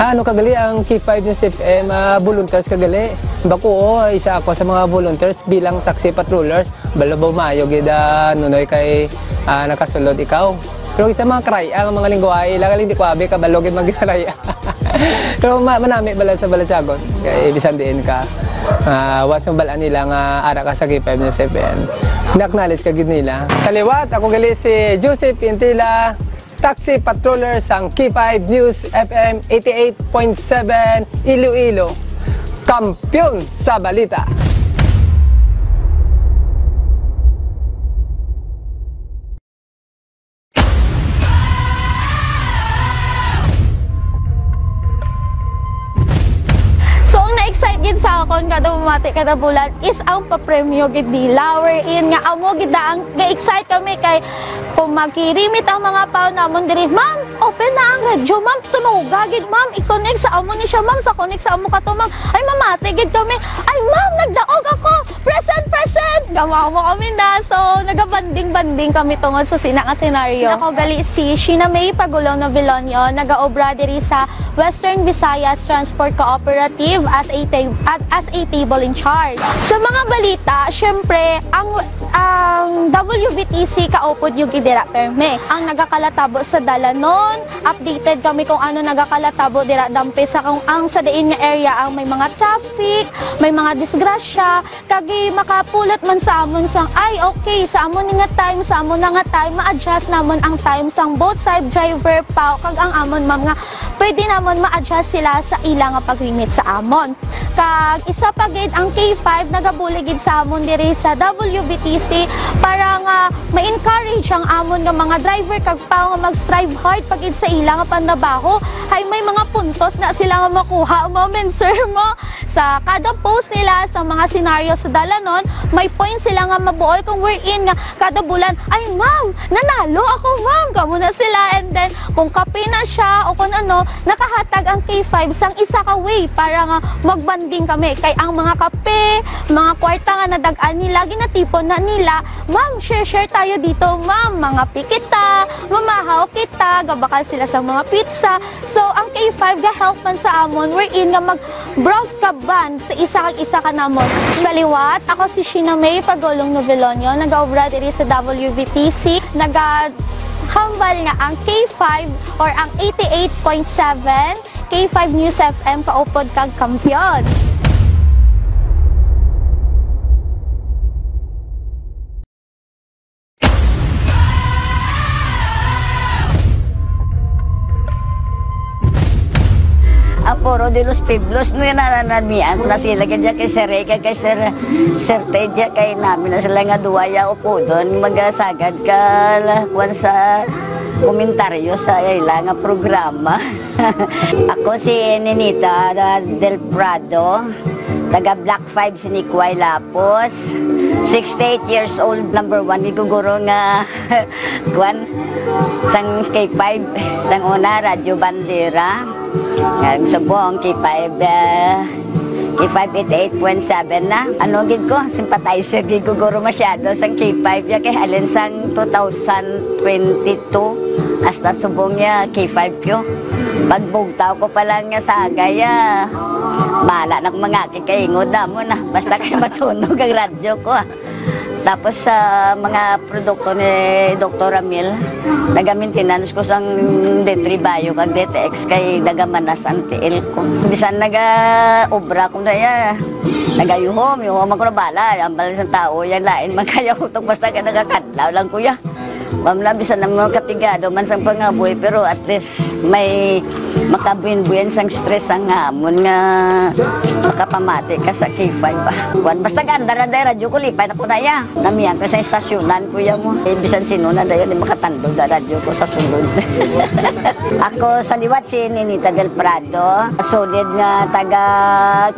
ah, ano ka gali ang K five News F M, ah, volunteers ka gali. Bako, oo, isa ako sa mga volunteers bilang taxi patrollers. Balo ba maayo gid, ah, Nunoy, kay, ah, nakasulod ikaw. Pero isa mga karay-a nga mga lingwahe, ila galing di ko abi kabalo gid magkaray-a. Pero ma-, manami bala sa balatyagon. Kay bisan diin ka, ah, once mabal-an nila nga ara ka sa K five News F M, na-acknowledge ka gid nila. Sa liwat, ako gali si Joseph Intila, taxi patroller sang K five News F M eighty-eight point seven Iloilo, kampiyon sa balita. So, ang na-excite gid sa akon kada bumati kada bulan is ang papremyo gid nila. Wherein nga amo gid na ang ga-excite kami kay kung magkirimit ang mga pao namon diri, "Ma'am, open na ang radyo, ma'am. Tunoga gid, ma'am. I-connect sa amo ni siya, ma'am. Sa connect sa amo ka to, ma'am. Ay, mamati gid kami. Ay, ma'am, nagdaog ako. Present, present!" Gamawa mo kami na. So, nagabanding-banding kami tungod sa sina nga senaryo. Ako gali si Sheena May Pagulong Novilonio, nagaobra diri sa Western Visayas Transport Cooperative as a ta-, at as a table in charge. Sa mga balita, syempre, ang, ang W V T C kaupod yung gid dira perme. Ang nagakalatabo sa dalanon, updated kami kung ano nagakalatabo dira dampe sa kung ang sa diin nga area ang may mga traffic, may mga disgrasya, kag makapulot man sa amon sang, "Ay, okay, sa amon ni nga time, sa amon na nga time, ma-adjust namon ang time sang both side driver pa, kag ang amon, ma'am, nga pwede namon ma-adjust sila sa ila nga pag-remit sa amon." Kag isa pa gid, ang K five nagabulig gid sa amon diri sa W V T C para nga ma-encourage ang amon nga mga driver kag pa nga mag-strive hard pa gid sa ila nga panrabaho. Hay may mga puntos na sila nga makuha, ma'am and sir, mo. Sa kada post nila sa mga senaryo sa dalanon, may point sila nga mabuol kung wherein nga kada bulan, "Ay, ma'am, nanalo ako, ma'am." Kamo na sila. And then, kung kape na siya o kung ano, nakahatag ang K five sang isa ka way para nga magbanding kami. Kay ang mga kape, mga kwarta nga nadag-an nila, ginatipon na nila, "Ma'am, share-share tayo dito, ma'am. Mangape kita, mamahaw kita." Gabakal sila sa mga pizza. So, ang K five ga-help man sa amon, wherein nga mag-broad ka band sa isa kag isa ka namon. Sa liwat, ako si Sheena May Pagulong Novelonio, nagaobra diri sa W V T C, nagahambal nga ang K five or ang eighty-eight point seven K five News F M kaupod kag kampiyon. Ang Foro de los Pueblos, no, yan, nananamian ko na sila, kaya kay Sir Ray, kay, kay Sir, Sir Ted, kay namin na sila nga duwa, ya, upodon, magasagad ka, la, kuwan sa komentaryo sa ila nga programa. Ako si Ninita Del Prado, taga Block five, Sinikway, Lapos, sixty-eight years old, number one, di ko guro nga, kwan, sang K five, sang una, Radyo Bandera, nga subong K five, eh, K five eighty-eight point seven na. Ano gid ko, sympathizer gid ko guro masyado sang K five ya kay halin sang two thousand twenty-two hasta subong ya K five ko. Pagbugtaw ko pa lang nga sagay, ah, bahala na kung mga kikaingod na mo na. Basta kay matunog ang radyo ko, ah. Tapos sa mga produkto ni Doktor Ramil, naga-maintenance ko sang D three Bio kag D T X kay nagamanas ang tiil ko. Bisan naga-obra ko na ya, nagayuhom, yuhom ako na bala. Ang bala sang tao, yan lain man kaya utok basta ka nagakadlaw lang kuya. Wam na, bisan na mga kapigado man sang pangabuhi, pero at least may makabuhin-buhin sang stress ang hamon nga makapamati ka sa K five ba. Kuwan, basta ganda na dahil radyo ko, lipay na ko na ya. Namiyan ko sa estasyonan, kuya mo. Eh, bisan sino na dayon, di makatandog na radyo ko sa sulod. Ako sa liwat si Ninita Del Prado, solid nga taga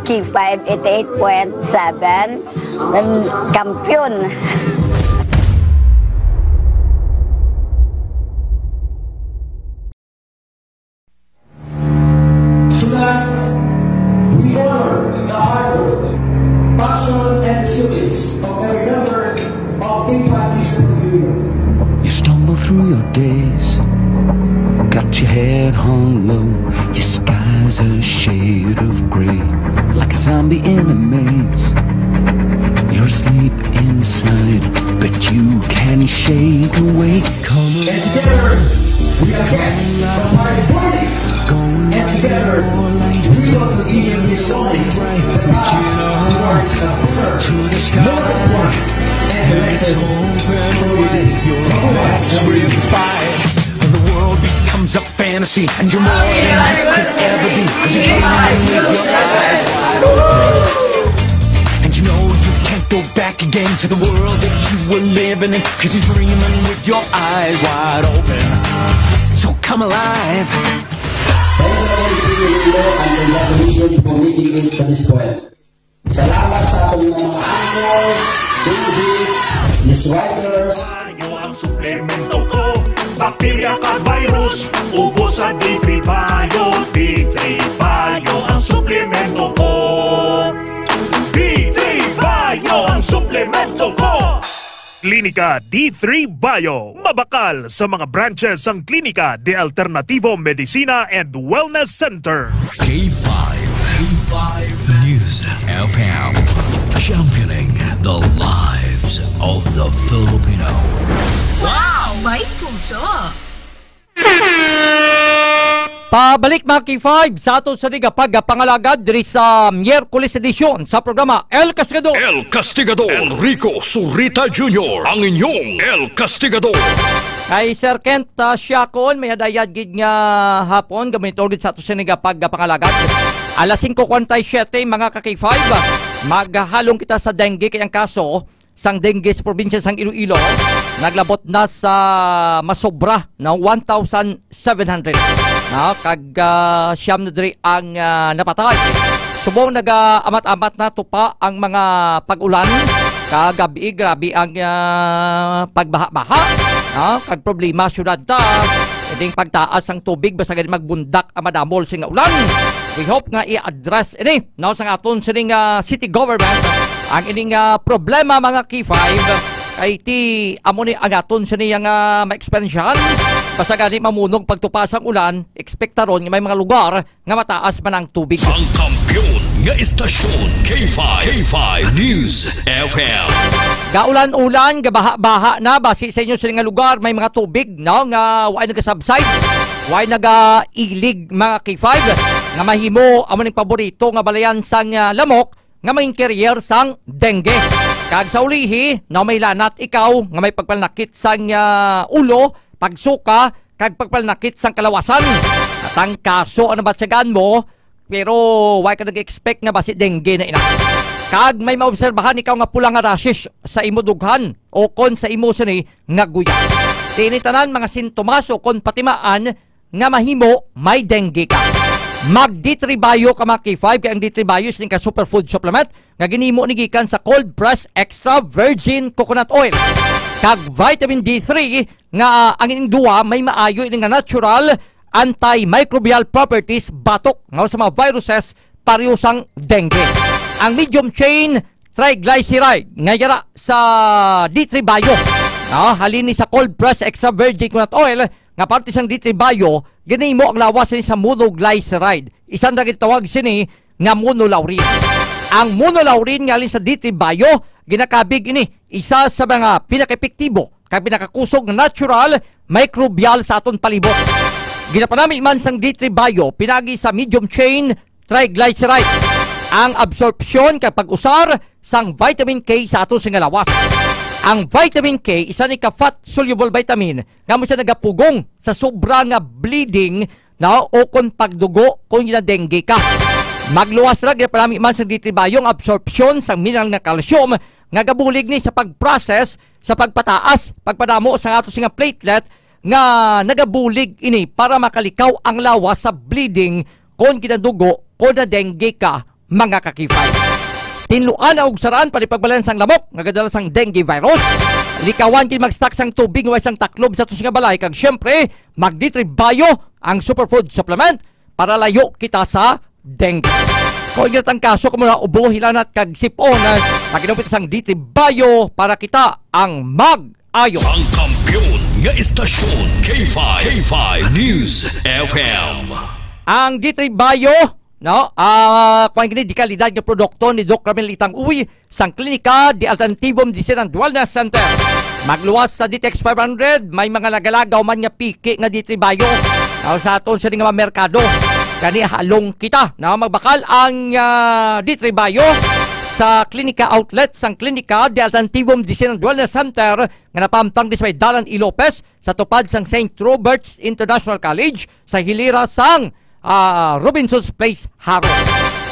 K five eighty-eight point seven, ang kampiyon. Tonight, we honor the hard work, passion, and resilience of every member of K five Eastern Union. You stumble through your days, got your head hung low, your sky's a shade of gray. Like a zombie in a maze, you're asleep inside, but you can shake awake. And together, we are get the party burning. And together, we will continue this morning the path towards a better, more equal, and elected community. When the world becomes a fantasy and you're more than you could ever be, 'cause you're dreaming with your eyes wide open. And you know you can't go back again to the world that you were living in, 'cause you're dreaming with your eyes wide open. So come alive. Thank you, Lord, and congratulations for making it to this point. Salamat sa aton nga mga anchors, D Js, news writers. Bio ang suplemento ko. Bakterya kag virus, ubos sa D three Bio. D three Bio ang suplemento ko. D three Bio ang suplemento ko. Klinika D three Bio. Mabakal sa mga branches ang Klinika de Alternativo Medicina and Wellness Center. K five, K five News F M, championing the lives of the Filipino. Wow! May puso! Pabalik, mga K five, sa aton sa liga pagpangalagad diri sa Miyerkules edisyon sa programa El Castigador. El Castigador, Enrico Zurita Junior, ang inyong El Castigador. Kay Sir Kent, ah, siya kon may adayad gid nga hapon, gamay tol gid sa ato sa liga pagpangalagad. Alas singko kuwarenta y siyete, mga ka K five, maghalong kita sa dengue kay ang kaso sang dengue sa probinsya sang Iloilo naglabot na sa masobra na one thousand seven hundred. Na, kag, ah, siyam na diri ang, ah, napatay. Subong nagaamat-amat na tupa ang mga pag-ulan, kagabi grabe ang, ah, pagbaha-baha. Na, kag problema syudad ta, ining pagtaas ang tubig basta gani magbundak ang madamol sing ulan. We hope nga i-address ini, no, sang aton sining, ah, city government ang ining, ah, problema, mga K five. Kay ti amo ni ang aton sini nga maeksperiensyahan. Basta gani mamunog pagtupa sang ulan, ekspektaron nga may mga lugar nga mataas man ang tubig. Ang kampiyon nga istasyon, K five, K five News F M. Gaulan-ulan, gabaha-baha na, basi sa inyo sini nga lugar may mga tubig, no, nga way nagasubside, way nagailig, mga K five, nga mahimo amo ning paborito nga balayan sang, ah, lamok nga maging carrier sang dengue. Kag sa ulihi, na may lanat ikaw nga may pagpanakit sang, ah, ulo, pagsuka, kag pagpanakit sang kalawasan. At ang kaso ang nabatyagan mo, pero way ka nag-expect nga basi dengue na ina. Kag may maobserbahan ikaw nga pula nga rashes sa imo dughan o kon sa imo sini nga guya. Tini tanan mga sintomas o kon patimaan nga mahimo may dengue ka. Mag D three Bio ka, mga K five, kay ang D three Bio is ka superfood supplement nga ginimo ni gikan sa cold press extra virgin coconut oil. Kag vitamin D three nga ang ining duwa may maayo ini nga natural antimicrobial properties batok nga sa mga viruses pareho sang dengue. ang medium chain triglyceride nga yara sa D three Bio. Ah, halin ni sa cold press extra virgin coconut oil nga parte sang D three Bio, ginahimo ang lawas ni sa monoglyceride. Isa na gitawag sini nga monolaurin. Ang monolaurin nga halin sa D three Bio, ginakabig ini isa sa mga pinakaepektibo kag pinakakusog nga natural microbial sa aton palibot. Ginapanami man sang D three Bio pinagi sa medium chain triglyceride ang absorpsyon kag pag-usar sang vitamin K sa aton sing lawas. Ang vitamin K isa ni ka fat soluble vitamin nga mo siya nagapugong sa sobra nga bleeding na o kon pagdugo kung gina-dengue ka. Magluwas ra ginapanami man sang D three Bio ang absorpsyon sang mineral nga calcium nga gabulig ni sa pag-process sa pagpataas, pagpadamo sa ato sing platelet nga nagabulig ini para makalikaw ang lawas sa bleeding kon ginadugo kon na-dengue ka, mga ka-K five. Tinluan og saraan pati pagbalayan sang lamok nga gadala sang dengue virus. Likawan gid mag-stock sang tubig nga way sang taklob sa ato sing balay kag siyempre mag-D three Bio ang superfood supplement para layo kita sa dengue. Kung ginatangkaso ka mo na ubo, hilanat kag sipon, ah, mag-inom kita sang D three Bio para kita ang mag-ayo. Ang kampiyon nga istasyon, K five, K five News F M. Ang D three Bio, no? Ah, kuwan gini, di kalidad nga produkto ni Doc Ramil Itang Uy, sang Klinika de Alternativo Medicine and Wellness Center. Magluwas sa D T X five hundred, may mga lagalagaw man nga piki nga D three Bio. Aw, sa aton siya nga mga merkado. Kani halong kita na magbakal ang, ah, D three Bio sa Klinika Outlet sang Klinika de Alternativo Medicine and Wellness Center nga napahamtang di sa may Dalan E. Lopez sa tupad sang Saint Robert's International College sa hilira sang ah, Robinson's Place, Jaro.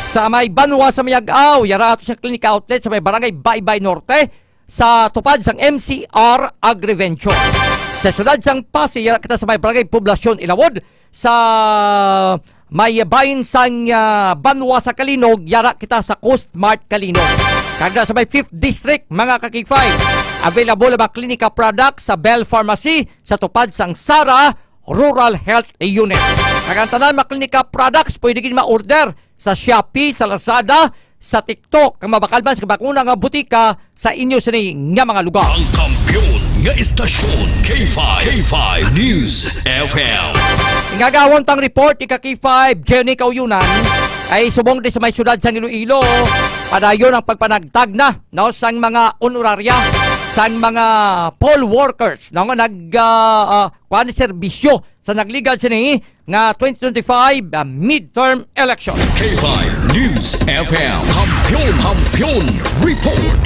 Sa may banwa sa Mayag-aw, yara ato sa Klinika Outlet sa may Barangay Baybay Norte, sa tupad sang M C R Agriventure. Sa siyudad sang Passi, yara kita sa may Barangay Poblacion, Ilawod, sa may bahin sang, ah, banwa sa Calinog, yara kita sa Coast Mart Calinog. Kag sa may Fifth District, mga ka-K five, available ang mga Klinika products sa Bell Pharmacy, sa tupad sang Sara Rural Health Unit. Kag ang tanan mga Klinika products pwede gid ma-order sa Shopee, sa Lazada, sa TikTok, kag mabakal man sa bakuna nga butika sa inyo sini nga mga lugar. Ang kampiyon nga istasyon, K five, K five News F M. Ingagawon tang report ni ka K five, Jenny Kauyunan, ay subong di sa may siyudad sang Iloilo, padayon ang pagpanagtag na, no, sang mga honoraria sang mga poll workers, no, nga nag, ah, ah, kuan, serbisyo sa nagligad sini nga twenty twenty-five, ah, midterm election. K five News F M, Kampiyon, Kampiyon Report.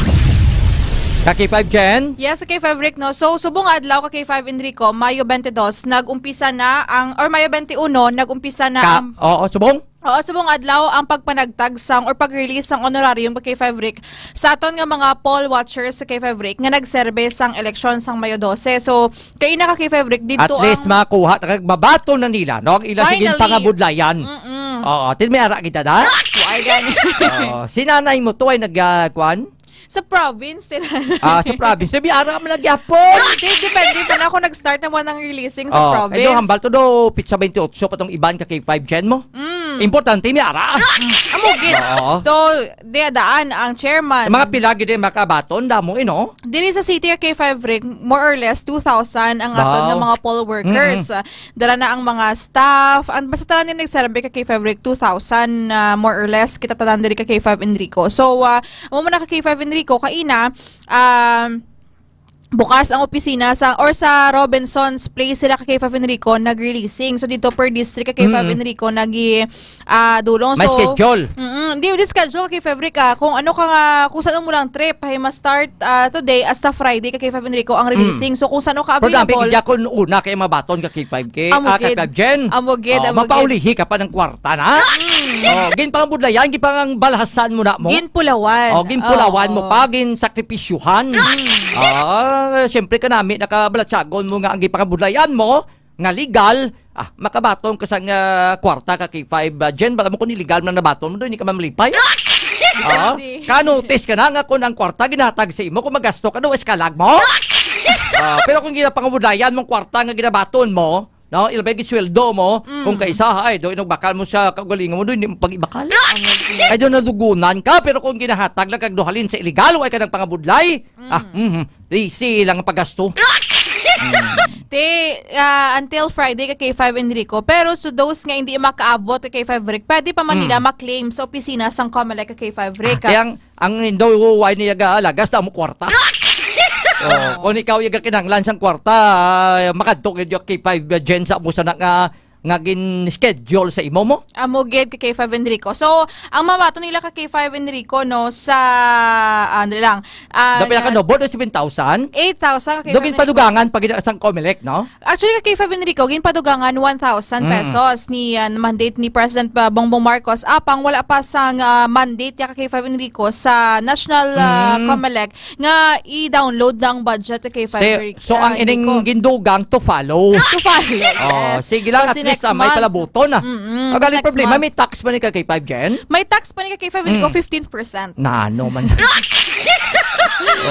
Ka K five Jen? Yes, K five Rick, no? So, subong adlaw ka K five Enrico, Mayo twenty-two, nag-umpisa na ang, or Mayo twenty-one, nag-umpisa na Ka, ang oo, subong? Oo, subong adlaw ang pagpanagtag sang or pag-release sang honorarium ka K five Rick sa aton nga mga poll watchers sa K five Rick nga nagserbe sang eleksyon sang Mayo dose. So, kay na ka K five Rick At dito least ang makakuha na kag mabaton na nila, no? Ang ila sige Finally. Pangabudlayan. Mm-mm. Oo, tin may ara kita na. Why gani? Oo, si nanay mo to ay nag, ah, kwan? Sa province, tira. Ah, sa province. Sabi, ara man nagyapon. Di, depende pa na kung nag-start na mo ng releasing sa Oh, province. Eh, do, hambal to do, pizza twenty-eight pa tong iban ka K five Jen mo. Mm. Importante, may ara. Mm. Amo gid. Oo. So, diya daan ang chairman. Ang mga pila gid yung makabaton, damo, eh, no? Diri sa city ka K five Rick, more or less two thousand ang aton Wow. nga mga poll workers. Mm-mm. Ah, dara na ang mga staff. Ang basta tanan yung nagserve ka K five Rick, two thousand, ah, more or less, kita tanan diri ka K five Enrico. So, ah, amo man na ka K five Enrico, kaina, um, bukas ang opisina sa, or sa Robinson's Place sila ka K five Enrico nag-releasing. So, dito per district ka K five Mm. Enrico nagi, ah, dulong. May So, schedule. Mm-mm. Di, di schedule ka K five Rick, ah. Kung ano ka nga, kung saan mo lang trip, ay ma-start, ah, today hasta Friday ka K five Enrico ang Mm. releasing. So, kung saan ka Pero dami available. Kaya kung una kay mabaton ka K five K, Amo ah, gid. K five Jen. Amo gid, Oh, amo gid. Mapaulihi ka pa ng kwarta na. Mm. Oh, gin pangabudlayan, gin pang balhasan mo na mo. Ginpulawan. Oh, ginpulawan mo Oo. pa, gin sakripisyuhan. Mm. Ah, siyempre kanami nakabalatyagon mo nga ang gipangabudlayan mo nga legal, ah, makabaton ka sa nga kwarta ka K five, ah, Jen, bala mo kung illegal man nabaton mo, doon, hindi ka mamalipay. Ah, Hindi. Ka-notice ka na nga kung ang kwarta ginatag sa imo, kung magasto ka, doon, eskalag mo. Ah, pero kung ginapangabudlayan mong kwarta nga ginabaton mo, no? Ilabay gid sweldo mo, Mm. kung kaisa, ay, do, inog bakal mo sa kaugalingon mo, do, hindi mo pag-ibakal. Ay, do, nadugunan ka, pero kung ginahatag lang kag duhalin sa iligal, way ka nagpangabudlay, Mm. ah, mhm, easy lang ang paggasto. Te, ah, until Friday ka K five Enrico, pero so those nga hindi makaabot ka K five Rick, pwede pa man nila Mm. ma-claim sa opisina sang Comelec ka K five Rick. Ah, kaya ang, ang indo, why niya ga, lagas na mo kwarta. Oh, kung ikaw yung kinahanglan sang kwarta, ah, makadto gid yung K five Gen sa mo sana nga, nga gin-schedule sa imo mo? Amo gid ka K five Enrico. So, ang mabaton nila ka K five Enrico, no, sa, ano lang, ah, Dapat nga ka no, board seven thousand? Eight thousand ka K five Dugin Enrico. Padugangan pag sang Comelec, no? Actually, ka K five Enrico, ginpadugangan one thousand Mm. pesos ni, ah, mandate ni President, ah, Bongbong Marcos. Apang wala pa sang, ah, mandate ya ka K five Enrico sa National, ah, Mm. Comelec nga i-download ang budget ka K five Si- Enrico. So, ang Ah, ining Enrico. gindugang to follow. To follow, Oh, yes. sige lang, So, at si least, next ah, may month. Palabuton, ah. Mm-mm. Ang galing Next problema, month. May tax pa ni ka K five Gen? May tax pa ni ka K five Enrico, Mm. fifteen percent. Na, ano man.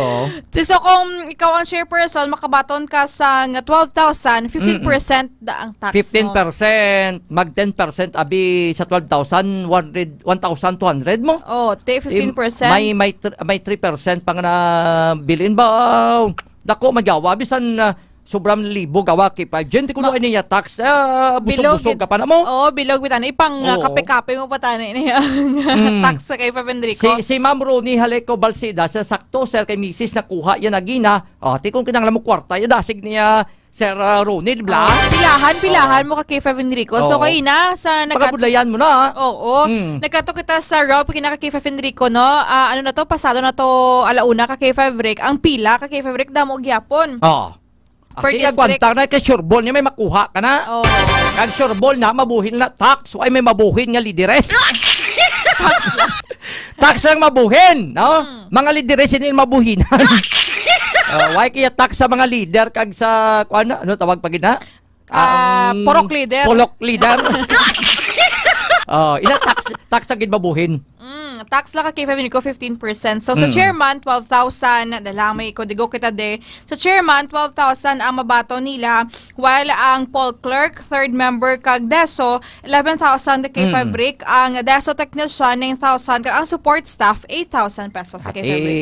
Oo. So, so, kung ikaw ang chairperson, makabaton ka sa nga twelve thousand, fifteen percent da ang tax mo. Fifteen percent, mag ten percent, abi sa twelve thousand, one hundred, one thousand two hundred mo? Oh, te, fifteen percent. May, may tr-, may three percent pang na bilin ba? Dako, magawa, bisan, ah, sobrang libo gawa kay five Gen. Di ko Ma-, ano niya tax, ah, bilog busog-busog gid. Ka pa na mo. Oo, bilog bitaw. Ipang, ah, Oo. Kape-kape mo pa tani niya. Mm. Tax sa kay five Enrico. Si, si Ma'am Ronnie Haleco Balsida, sa sakto, sir, kay misis nakuha yan, nagina. Oh, ti kung kinahanglan mo kwarta, yung dasig niya, Sir, ah, Ronnie, di ba? Oh, pilahan, pilahan Oo. Mo ka kay five Enrico. So, Oo. Kaina, sa nagkat- Pagabudlayan mo na, ah. Oo. Mm. Nagkato kita sa Rob, kinaka kay five Enrico, no? Ah, ano na to? Pasado na to, alauna ka kay five Rick. Ang pila ka kay five Rick, damo gyapon. Oh. Per Asti, district. Agwanta na kay sureball niya, may makuha ka na. Oh. Kag sureball na, mabuhin na tax. Why may mabuhin nga lideres? Tax lang. Tax lang mabuhin, no? Mm. Mga lideres, hindi mabuhinan. Oh, why kaya tax sa mga leader kag sa, kuan, ano tawag pa gid na? Ah, Ang purok leader. Purok leader. Oh, ila tax, tax na gid mabuhin. Mm, tax lang ka kay five Enrico, fifteen percent. So, sa Mm. chairman, twelve thousand, dala may kodigo kita de. Sa chairman, twelve thousand ang mabaton nila, while ang poll clerk, third member, kag deso, eleven thousand kay Mm. five Rick, ang deso technician, nine thousand, kag ang support staff, eight thousand pesos kay Ate, five Rick.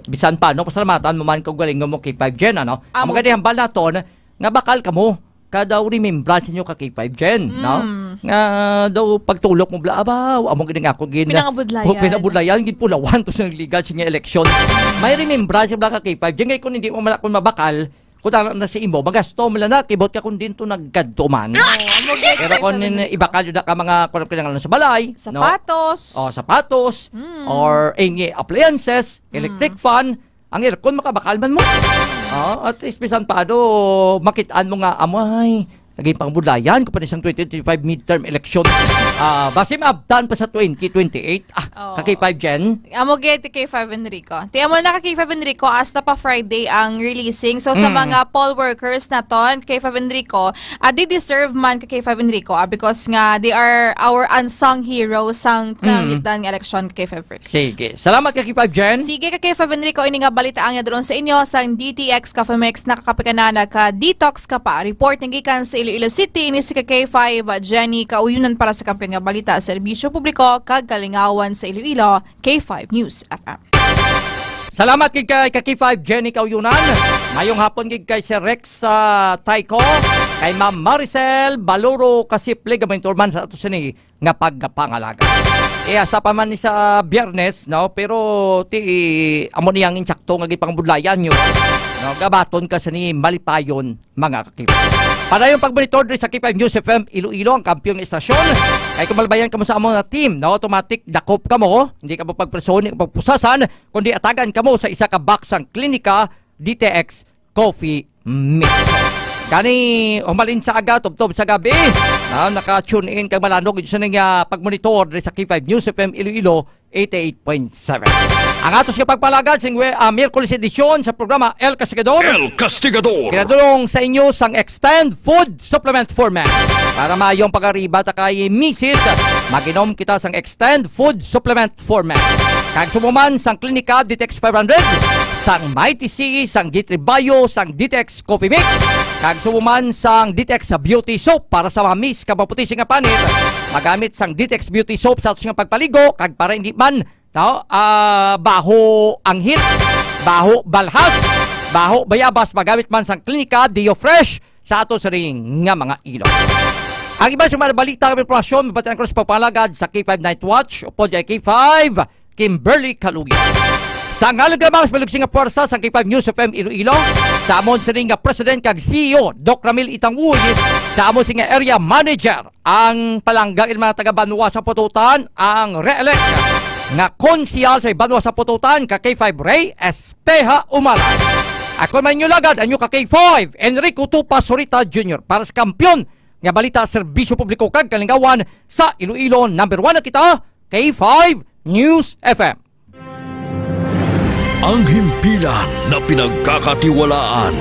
Bisan pa, no, pasalamatan mo man kung galing mo kay five Gen, ano? Amo. Amo gani hambal naton, nga bakal kamo, ka daw remembrance ninyo ka kay five Gen, no? Mm. Nga daw pagtulok mo bla, abaw, amo gid nga ako gin-, Pinangabudlayan. Pu-, pinabudlayan, gid pulawan to sa legal siya nga eleksyon. May remembrance bla ka kay five Gen, kay kung hindi mo man ako mabakal, kung tama na si imo, magasto mo lang na, kibot ka kung din to nagkadto man. Oo, amo gid Pero kay kung five Gen. Ibakal yun na ka mga kung kinahanglan sa balay, no? Sapatos. Oh, sapatos, Mm. or any appliances, electric Mm. fan, ang aircon, makabakal man mo. Ah, at least, bisan pa, ano, makitaan mo nga, amay, naging pangbudlayan ko pa ni sang twenty twenty-five midterm election. Ah, basi maabtan pa sa twenty twenty-eight. Ah, Oo. Ka K five Gen? Amo gid, K five Enrico. Ti amo na ka K five Enrico, hasta pa Friday ang releasing. So, sa Mm. mga poll workers naton, K five Enrico, ah, they deserve man ka K five Enrico, ah, because nga they are our unsung heroes sang Mm. nangitan nga election, K five Enrico. Sige. Salamat ka K five Gen. Sige ka K five Enrico, ini nga balita ang yadron sa inyo sang D T X Coffee Mix, nakakape ka na, naka-detox ka pa. Report nga gikan sa Iloilo City, ini si ka K five Jenny Kauyunan para sa Kampiyon nga Balita, Serbisyo Publiko kag Kalingawan sa Iloilo, K five News F M. Salamat gid kay ka K five Jenny Kauyunan. Mayong hapon gid kay Sir Rex, ah, Taiko, kay Ma'am Maricel Baluro Kasiple, gamay turman sa ato sini nga pagpangalaga. Eh, asa pa man ni sa Biyernes, no? Pero ti, amo niyang insakto nga gipangbudlayan nyo, no? Gabaton ka sa ni malipayon, mga kakip. Para yung pagmonitor diri sa K five News F M Iloilo, ang kampiyon nga estasyon, kay kung malabayan kamo sa among nga team, no? Automatic dakop kamo, hindi kamo pagpreso, hindi kamo pagpusasan, kundi atagan kamo sa isa ka box sang Klinika D T X Coffee Mix. Gani, humalin sa aga, tubtob sa gabi, na naka-tune in kag malanog sa ning, ah, pagmonitor diri sa K five News F M Iloilo, eighty-eight point seven. Ang atos nga pagpalagad, sing we-, ah, Miyerkules edisyon sa programa El Castigador. El Castigador. Ginadulong sa inyo sang Extend Food Supplement for Men. Para maayong pag-ariba ta kay misis, mag-inom kita sang Extend Food Supplement for Men. Kag subong man sang Klinika D T X five hundred, sang Mighty C, sang Dietry Bio, sang D T X Coffee Mix, kag subong man sang D T X Beauty Soap para sa mga miss kag maputi nga panit. Magamit sang D T X Beauty Soap sa ato nga pagpaligo, kag para hindi man, no, ah, baho anghit, baho balhas, baho bayabas, magamit man sang Klinika Deo Fresh sa ato siring nga mga ilog. Ang iban sa mga balita nga impormasyon, mabatian ko sa pagpangalagad sa K five Night Watch, upod kay K five, Kimberly Caluya. Sa ngalan lamang sa malugsing nga puwersa sa K five News F M Iloilo, sa amon siring nga President kag C E O, Doc Ramil Itangwoy, sa amon siring nga Area Manager, ang palangga nga mga taga Banwa sa Pototan, ang re-elect nga konsehal sa Banwa sa Pototan, ka K five Rey Espeja Umaray. Ako man inyo lagad, ang inyo ka K five, Enrico Tupa Sorita Junior, para sa Kampiyon nga Balita, Serbisyo Publiko kag Kalingawan sa Iloilo. Number one na kita, K five News F M. Ang himpilan na pinagkakatiwalaan.